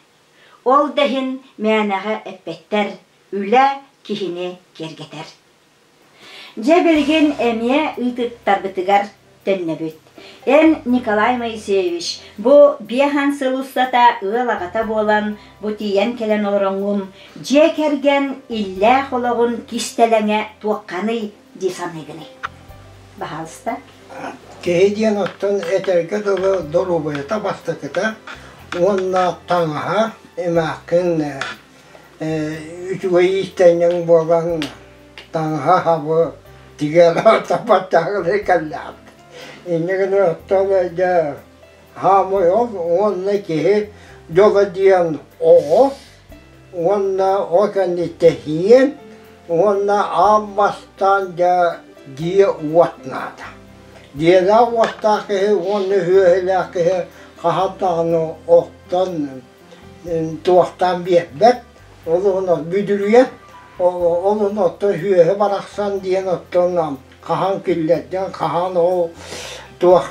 Ол да иһин мээнэҕэ эппэттэр, үлэ киһини киэргэтэр. Дьэ билигин эмиэ ыытыттарбытыгар. төннөбүт. Эн, Николай Моисеевич, бу биэһэн сыл устата ыал аҕата буолан, бу тиийэн кэлэн олороҥҥун, дьиэ кэргэн иллээх олоҕун кистэлэҥэ туохханый дии саныыгыный? Баһаалыста. Киһи диэн оттон этэргэ дылы доруобуйата бастакыта уонна таҥаһа эмээххин үчүгэй иистэнньэҥ буолан таҥаһа хабы тигэр тапаттааҕы кэллэҕим. Инньэ гынан оттон дьэ хаамай ол уонна киһи дьоло диэн оҕо уонна ол кэнниттэн иһиэн уонна аан бастаан дьэ дьиэ уот наада. Дьиэлээх уоттаах киһи уонна үһүөһүлээх киһи хаһан даҕаны охтон туохтаан биэрбэт, ол уһун бүдүрүйэн, ол уһун оттон үһүөһү барахсан диэн оттон хаһан киллэрдиҥ, хаһан ол туох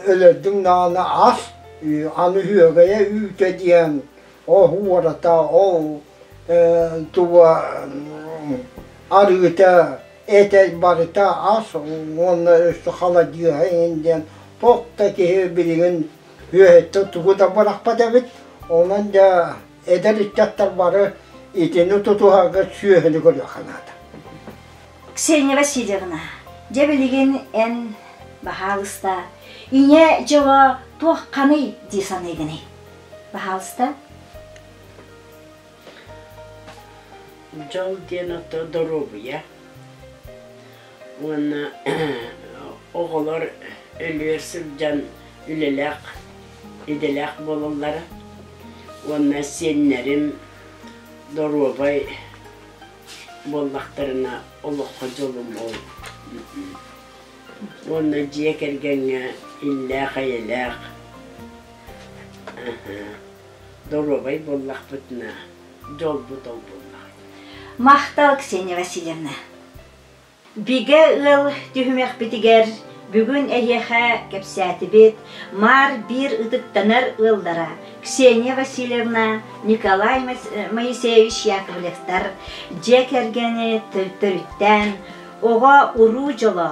өлөрдүҥ даҕаны ас, аны үһүөгэйэ үүтэ диэн оһуората ол туга арыыта этэ барыта ас уонна өссө халадьыаһа иһин диэн туох да киһи билигин үөһэттэн тугу да бырахпат эбит онон дьэ эдэр ыччаттар бары итини тутуһарга сүөһүнү көрүөххэ наада. Ксения Васильевна, дьэ билигин эн баһаалыста ийэ дьоло туохханый дии саныыгыный? Баһаалыста. Дьол диэн ото доруобуйа уонна оҕолор өлүөр сылдьан үлэлээх, идэлээх буолаллара уонна сиэннэрим доруобай буоллахтарына олоххо дьолум ол. Уонна дьиэ кэргэҥҥэ иллээх-эйэлээх доруобай буоллахпытына дьолбут ол буоллаҕа. Махтал, Ксения Васильевна. Бигэ ыал түһүмэхпитигэр бүгүн эһиэхэ кэпсээтибит Маар биир ытыктанар ыаллара Ксения Васильевна, Николай Моисеевич Яковлевтар дьиэ кэргэни төрүттээн оҕо уруу дьоло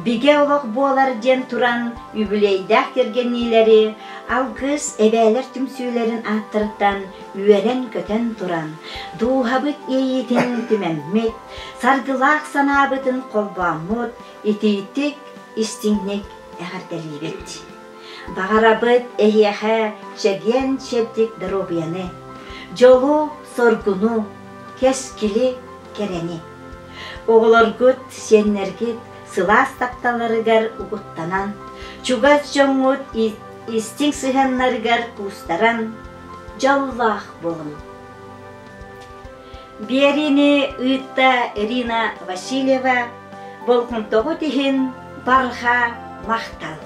бигэ олох буолар диэн туран үбүлүөйдээх кэргэнниилэри алгыс эбээлэр түмсүүлэрин ааттарыттан үөрэн-көтөн туран дууһабыт иэйиитин түмэммит, саргылаах санаабытын холбооммут итиитик, истиҥник эҕэрдэлиибит. Баҕарабыт эһиэхэ чэгиэн-чэбдик доруобуйаны, дьолу-соргуну, кэскили, кэрэни. Оҕолоргут, сиэннэргит сылаас тапталларыгар угуттанан, чугас дьоҥҥут истиҥ сыһыаннарыгар куустаран, дьоллоох буолуҥ. Биэриини ыытта Ирина Васильева, болҕомтоҕут иһин барҕа махтал!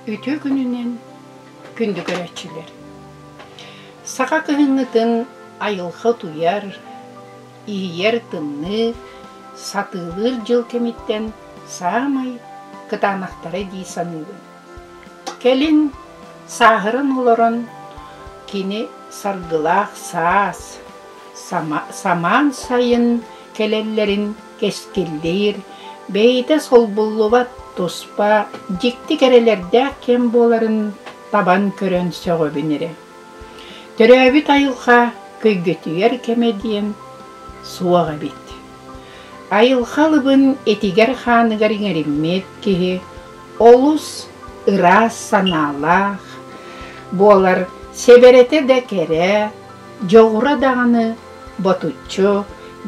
Үтүө күнүнэн күндү көрөөччүлэр! Саха кыһыҥҥытын айылҕа утуйар, иһийэр тымныы, сатыылыыр дьыл кэмиттэн саамай кытаанахтара дии саныыбын. Кэлин сааһыран олорон кини саргылаах саас, самаан сайын кэлэллэрин кэскиллиир, бэйэтэ солбуллубат туспа дьикти кэрэлэрдээх кэм буоларын табан көрөн сөҕөбүн эрэ. Төрөөбүт айылҕа көйгөтүйэр кэмэ диэн суох эбит. Айылҕа алыбын этигэр-хааныгар иҥэриммит киһи олус ыраас санаалаах буолар, сэбэрэтэ да кэрэ, дьоҕура даҕаны ботуччу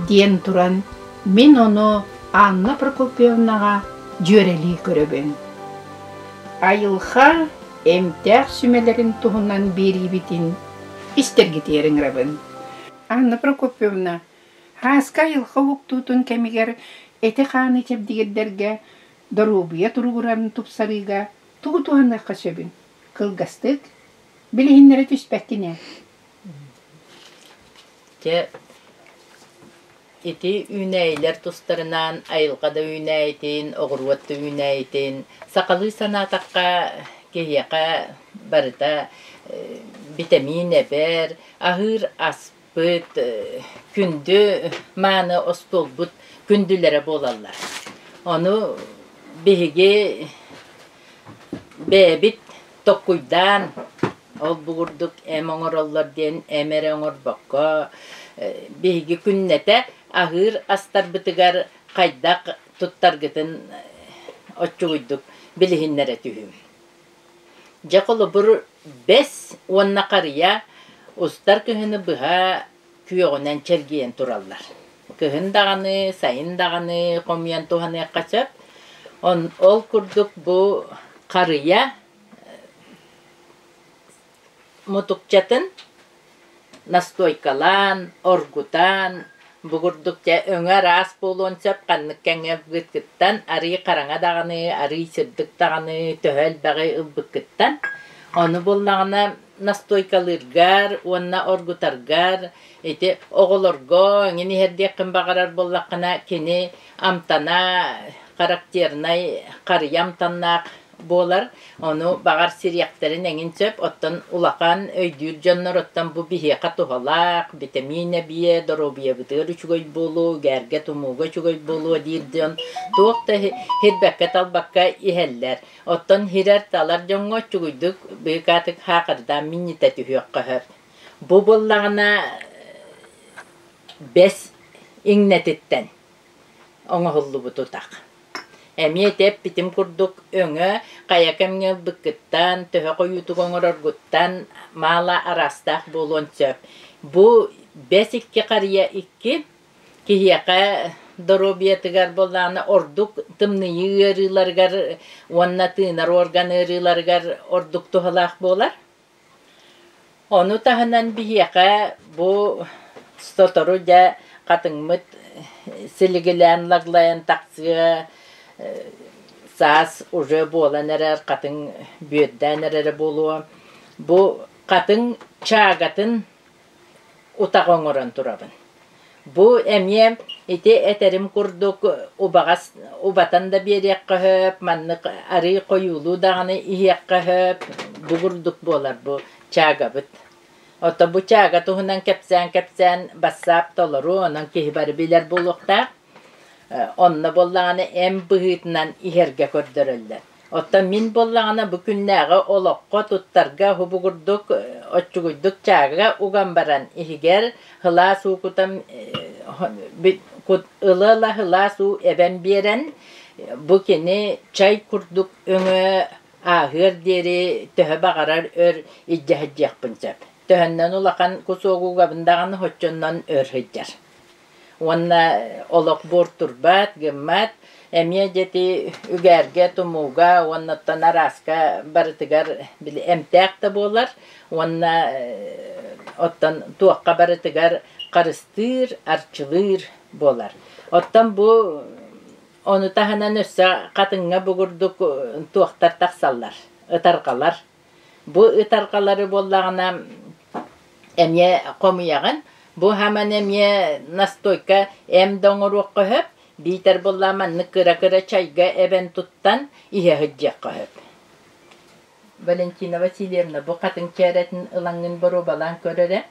диэн туран мин ону Анна Прокопьевнаҕа дьүөрэлии көрөбүн. Айылҕа эмтээх сүмэлэрин туһунан биэриибитин истэргитигэр ыҥырабын. Анна Прокопьевна, Һааска айылҕа уһуктуутун кэмигэр эти-хааны чэбдигирдэргэ, доруобуйа туругурарын тупсарыыга тугу туһаныахха сөбүн кылгастык билиһиннэрэ түспэккин ээ. Дьэ, ити үүнээйилэр тустарынан айылҕа да үүнээйитин, оҕуруот да үүнээйитин сахалыы санаатахха киһиэхэ барыта битэмиин эбэр, аһыыр аспыт, күндү мааны остуолбут күндүлэрэ буолаллар. Ону биһиги бэйэбит Токкуйдаан, ол бу курдук эм оҥороллор диэн эм эрэ оҥорбокко, биһиги күннэтэ аһыыр астарбытыгар хайдах туттаргытын оччугуйдук билиһиннэрэ түһүүм. Дьэ холобур, бэс уонна харыйа устар кыһыны быһа күөҕүнэн чэлгийэн тураллар. Кыһын даҕаны, сайын даҕаны хомуйан туһаныахха сөп. Ол курдук бу харыйа мутукчатын настойкалаан, оргутан, бу курдук дьэ өҥө араас буолуон сөп ханнык кэмҥэ ылбыккыттан, арыый хараҥа даҕаны, арыый сырдык даҕаны төһө элбэҕи ылбыккыттан. Ону буоллаҕына настойкалыыргар уонна оргутаргар ити оҕолорго эҥин иһэрдиэххин баҕарар буоллаххына кини амтана характернай харыйа амтаннаах буолар. Ону баҕар сириэхтэрин эҥин сөп. Оттон улахан өйдүүр дьоннор оттон бу биһиэхэ туһалаах, битэмиин эбиэ, доруобуйабытыгар үчүгэй буолуо, үгээргэ, тумууга үчүгэй буолуо диир дьон туох да һирбэккэ-талбакка иһэллэр. Оттон һирэр-талар дьоҥҥо оччугуйдук быыкаатык хаакырдаан минньитэ түһүөххэ сөп. Бу буоллаҕына бэс иҥнэтиттэн оҥоһуллубут утах. Эмиэ ити эппитим курдук өҥө хайа кэмҥэ ылбыккыттан, төһө хойуутук оҥороргуттан маала араастаах буолуон сөп. Бу бэс икки харыйа икки киһиэхэ доруобуйатыгар буоллаҕына ордук тымныйыы ыарыыларыгар уонна тыынар орган ыарыыларыгар ордук туһалаах буолар. Ону таһынан биһиэхэ бу сотору дьэ хатыҥмыт силигилээн лаглайан тахсыа, саас уже буолан эрэр, хатыҥ бүөрдээн эрэрэ буолуо. Бу хатыҥ чаагатын утаҕы оҥорон турабын. Бу эмиэ ити этэрим курдук убаҕас убатан да биэриэххэ сөп, маннык арыый хойуулуу даҕаны иһиэххэ сөп, бу курдук буолар бу чаагабыт. Ото бу чаага туһунан кэпсээн-кэпсээн бассаап толору, онон киһи бары билэр буолуохтаах. Онно буоллаҕына эм быһыытынан иһэргэ көрдөрөллөр. Оттон мин буоллаҕына бу күннээҕи олоххо туттарга уһубугурдук оччугуйдук чаагыга уган баран иһигэр сылаас уу кутан ыла-ыла сылаас уу эбэн биэрэн бу кини чай курдук өҥө ааһыар диэри төһө баҕарар өр илдьэ сылдьыахпын сөп. Төһөннөн улахан кусуогу угабын даҕаны соччоннон өр сылдьар. Уонна олох буортурбат, гыммат, эмиэ дьэ ити үгээргэ, тумууга уонна оттон арааска барытыгар били эмтээх да буолар уонна оттон туохха барытыгар харыстыыр, арчылыыр буолар. Оттон бу ону таһынан өссө хатыҥҥа бу курдук туохтар тахсаллар. Ытарҕалар. Бу ытарҕалары буоллаҕына эмиэ хомуйаҕын. Бу хаман эмиэ настойка эм да оҥоруохха сөп, биитэр буоллаҕа маннык кыра-кыра чайга эбэн туттан иһэ сылдьыахха сөп. Валентина Васильевна, бу хатыҥ чээрэтин ылаҥҥын боруобалаан көр эрэ.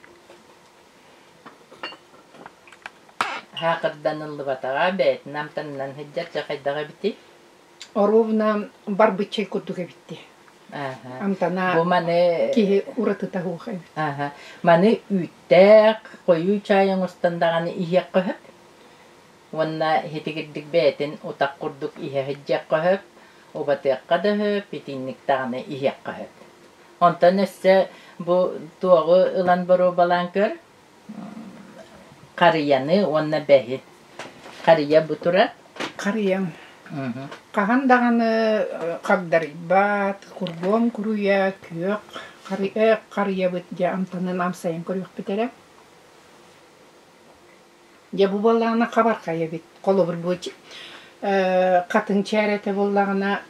Хаакырданыллыбатаҕа, бэйэтин амтанынан сылдьар дьэ хайдах эбитий? Оруобуна барбыт чэй курдук эбит дии. Амтана Бу маны киһи уратыта суох эбит. Аха. Маны үүттээх, хойуу чаай оҥостон даҕаны иһиэххэ сөп. Уонна итигирдик бэйэтин утах курдук иһэ сылдьыахха сөп, убатыахха да сөп, итинник даҕаны иһиэххэ сөп. Онтон өссө бу туоҕу ылан боруобалаан көр, харыйаны уонна бэһи. Харыйа бу турар. Харыйам. Хаһан даҕаны хагдарыйбат, курбуом куруйа, күөх харыйабыт дьэ амтанын амсайан көрүөхпүт эрэ. Дьэ бу буоллаҕына хабархай эбит. Холобур бу хатыҥ чээрэтэ буоллаҕына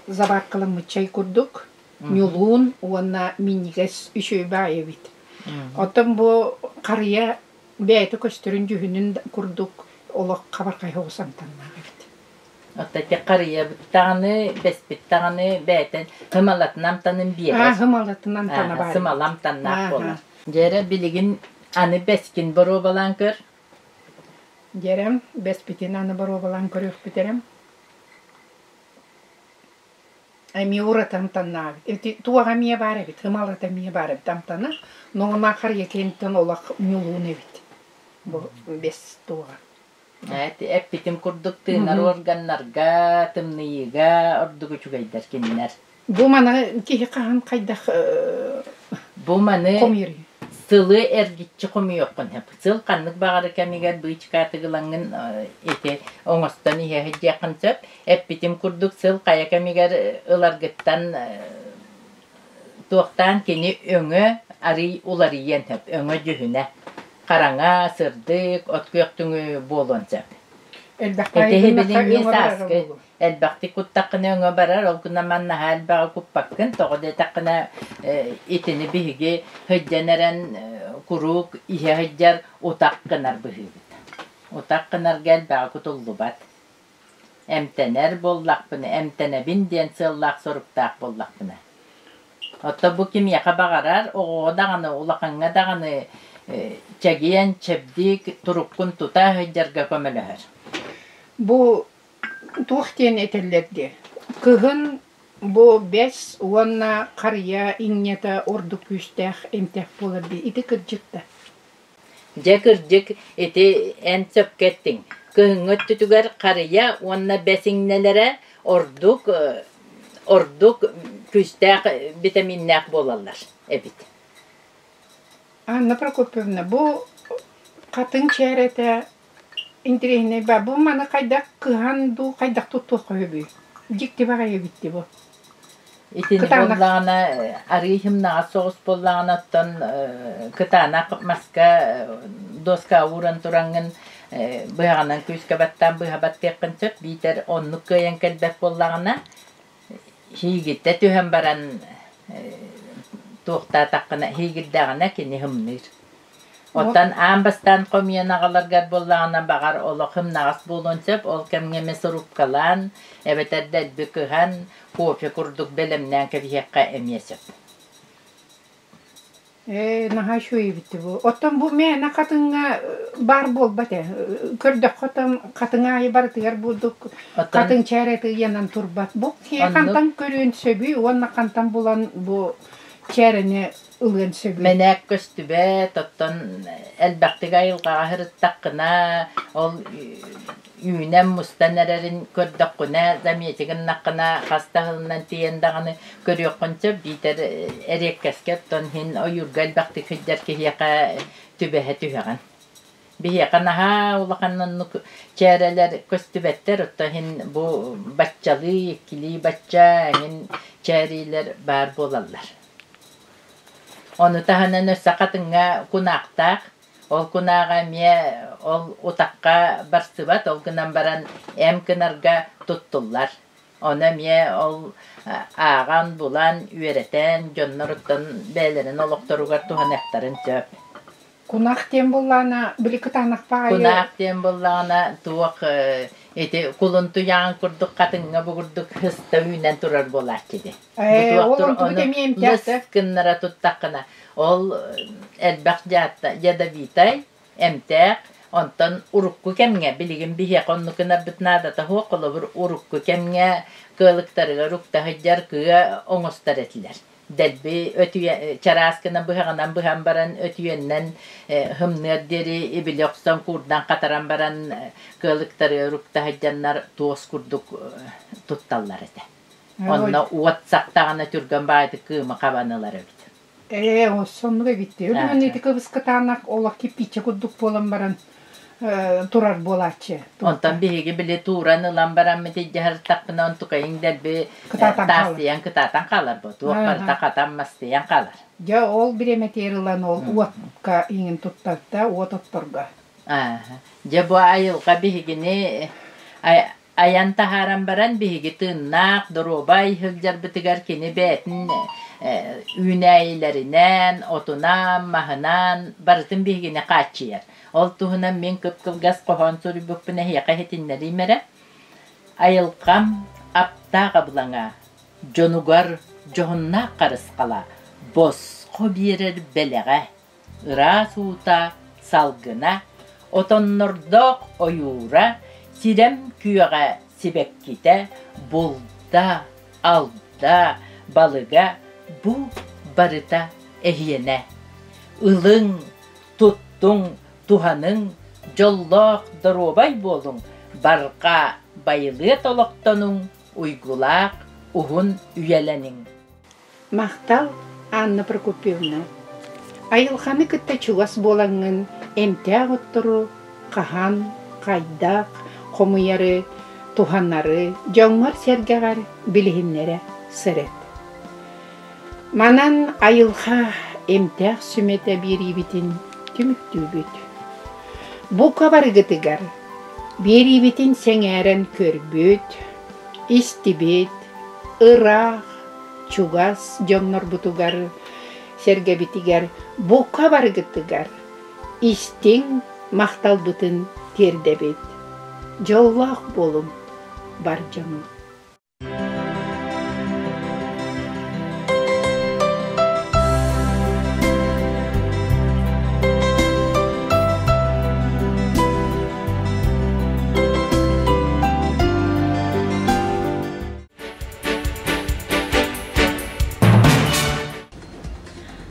забааккаламмыт чай курдук ньулуун уонна минньигэс үчүгэй баай эбит. Оттон бу харыйа бэйэтэ көстөрүн дьүһүнүн курдук олох хабархай соҕус амтаннаах эбит. Оттон ити харыйабыт даҕаны, бэспит даҕаны бэйэтин һымалатын амтанын биэрэр. Аа, һымалатын амтана баар. Сымала амтаннаах буолар. Дьэ билигин аны бэскин боруобалаан көр. Дьэрэм, бэспитин аны боруобалаан көрүөхпүт эрэм. Эмиэ ураты амтаннаабыт. Ити туох эмиэ баар эбит, ымалата эмиэ баар эбит амтана. Но уна харыйа киэнтэн олох ньулуун эбит. Бу бэс туоҕа. Эппитим курдук тыынар органнарга, тымныйыыга ордук үчүгэйдэр кинилэр. Бу маны киһи хаһан хайдах Бу маны хомуйар сылы эргиччи хомуйуоххун сөп. Сыл ханнык баҕары кэмигэр быычыкааты ылаҥҥын ити оҥостон иһэ сылдьыаххын сөп. Эппитим курдук сыл хайа кэмигэр ыларгыттан туохтаан кини өҥө арый уларыйыан сөп. Өҥө дьүһүнэ. Хараҥа, сырдык, от күөхтүҥү буолуон сөп. Элбэх Ити билиҥҥи сааскы элбэхтик куттаххына өҥө барар, ол гынан манна наһаа элбэҕи куппаккын, тоҕо диэтэххинэ итини биһиги сылдьан эрэн куруук иһэ сылдьар утах гынар быһыыбыт. Утах гынарга элбэҕи кутуллубат. Эмтэнэр буоллахпына, эмтэнэбин диэн сыаллаах-соруктаах буоллахпына. Оттон бу кимиэхэ баҕарар, оҕоҕо даҕаны, улахаҥҥа даҕаны чэгиэн, чэбдик туруккун тута сылдьарга көмөлөһөр. Бу туох диэн этэллэр диэ? Кыһын бу бэс уонна харыйа иҥнэтэ ордук күүстээх эмтээх буолар дии. Ити кырдьык да? Дьэ, кырдьык, ити эн сөпкө эттиҥ. Кыһыҥҥы өттүтүгэр харыйа уонна бэс иҥнэлэрэ ордук ордук күүстээх битэмииннээх буолаллар эбит. Анна Прокопьевна, бу хатыҥ чээрэтэ интэриэһинэй баар. Бу маны хайдах кыһан дуу, хайдах туттуохха сөбүй? Дьикти баҕайы эбит дии бу. Итини Кытаанах. буоллаҕына арыы хымнаҕас соҕус буоллаҕына оттон кытаанах маска доска ууран тураҥҥын быһаҕынан күүскэ баттаан быһа баттыаххын сөп биитэр оннук кыайан кэлбэт буоллаҕына һиигиттэ түһэн баран туохтаатаххына һиигирдэҕинэ кини һымныыр. Оттон аан бастаан хомуйан аҕаларгар буоллаҕына, баҕар, олох ымнаҕас буолуон сөп, ол кэмҥэ эмэ соруккалаан, эбэтэр дэлби кыһан, кофе курдук бэлэмнээн кэбиһиэххэ эмиэ сөп. Ээ, наһаа үчүгэй эбит бу. Оттон бу мээнэ хатыҥҥа баар буолбат ээ. Көрдөххө оттон хатыҥ аайы барытыгар бурдук Оттон хатыҥ чээрэтэ ыйанан турбат. Бу оннук хантан көрүөн сөбүй уонна хантан булан бу чээрэни ылыан сөбүй? Мэнээк көстүбэт, оттон элбэхтик айылҕаҕа сырыттаххына, ол үүнэн мустан эрэрин көрдөххүнэ, замети гыннаххына, хас да сылынан тиийэн даҕаны көрүөххүн сөп, биитэр эриэккэскэ оттон иһин ойуурга элбэхтик сылдьар киһиэхэ түбэһэ түһэҕин. Биһиэхэ наһаа улахан оннук чээрэлэр көстүбэттэр, оттон иһин бу баччалыы, иккилии бачча эҥин чээриилэр баар буолаллар. Ону таһынан өссө хатыҥҥа кунаахтаах. Ол кунааҕа эмиэ ол утахха барсыбат, ол гынан баран эм гынарга туттуллар. Ону эмиэ ол ааҕан, булан, үөрэтэн, дьонноруттан бэйэлэрин олохторугар туһаныахтарын сөп. Кунах диэн буоллаҕына, били кытаанах баҕайы. Кунаах диэн буоллаҕына, туох ити кулун туйаҕын курдук хатыҥҥа бу курдук сыста үүнэн турар буолааччы дии. Ээ, ол онтубут эмиэ эмтээх лыс гыннара туттаххына, ол элбэх дьаатта ядовитай, эмтээх, онтон урукку кэмҥэ, билигин биһиэхэ оннук гынарбыт наадата суох, холобур, урукку кэмҥэ кыалыктарыгар укта сылдьар кыа оҥостор этилэр. Дэлби өтүйэ чараас гына быһаҕынан быһан баран өтүйэннэн һымныар диэри ибили охсон куурдан хатаран баран кыалыктарыгар укта сылдьаннар туос курдук тутталлар этэ. Онно уот сахтаҕына түргэн баҕайытык кыымы хабан ылар эбит. Ээ, соннук эбит дии. Өлүгүн ити кыбыскытаанах олох кирпииччэ курдук буолан баран турар буолааччы. Онтон биһиги били тууран ылан бараммыт илдьэ онтукайыҥ дэлби таастыйан кытаатан хаалар бу. Туох барыта хатан мастыйан хаалар. Дьэ, ол бириэмэтигэр ылан ол уотка иҥин туттарда, уот отторго. Дьэ, бу айылҕа биһигини айан таһааран баран биһиги тыыннаах, доруобай сылдьарбытыгар кини бэйэтин үүнээйилэринэн, отунан, маһынан барытын биһигини хааччыйар. Ол туһунан мин кып-кылгас хоһоон суруйбуппун эһиэхэ иһитиннэриим эрэ. Айылҕам аптаах абылаҥа, дьонугар дьоһуннаах харысхала, босхо биэрэр бэлэҕэ, ыраас уута, салгына, отоннордоох ойуура, сирэм күөҕэ сибэккитэ, булда, алда, балыга бу барыта эһиэнэ. Ылыҥ, туттуҥ, туһаныҥ, дьоллоох доруобай буолуҥ, барҕа байылыат олохтонуҥ, уйгулаах уһун үйэлэниҥ. Махтал, Анна Прокопьевна. Айылҕаны кытта чугас буолаҥҥын эмтээх оттору хаһан, хайдах хомуйары, туһанары дьоҥҥор-сэргэҕэр билиһиннэрэ сырыт. Манан айылҕа эмтээх сүмэтэ биэриибитин түмүктүүбүт. Бука барыгытыгар биэриибитин сэҥээрэн көрбүт, истибит, ыраах, чугас дьоннорбутугар, сэргэбитигэр бука барыгытыгар истиҥ махталбытын тиэрдэбит. Дьоллоох буолуҥ, бар дьонум!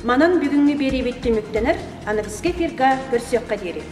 Манан бүгүҥҥү биэриибит түмүктэнэр, аныгыскы эфирга көрсүөххэ диэри.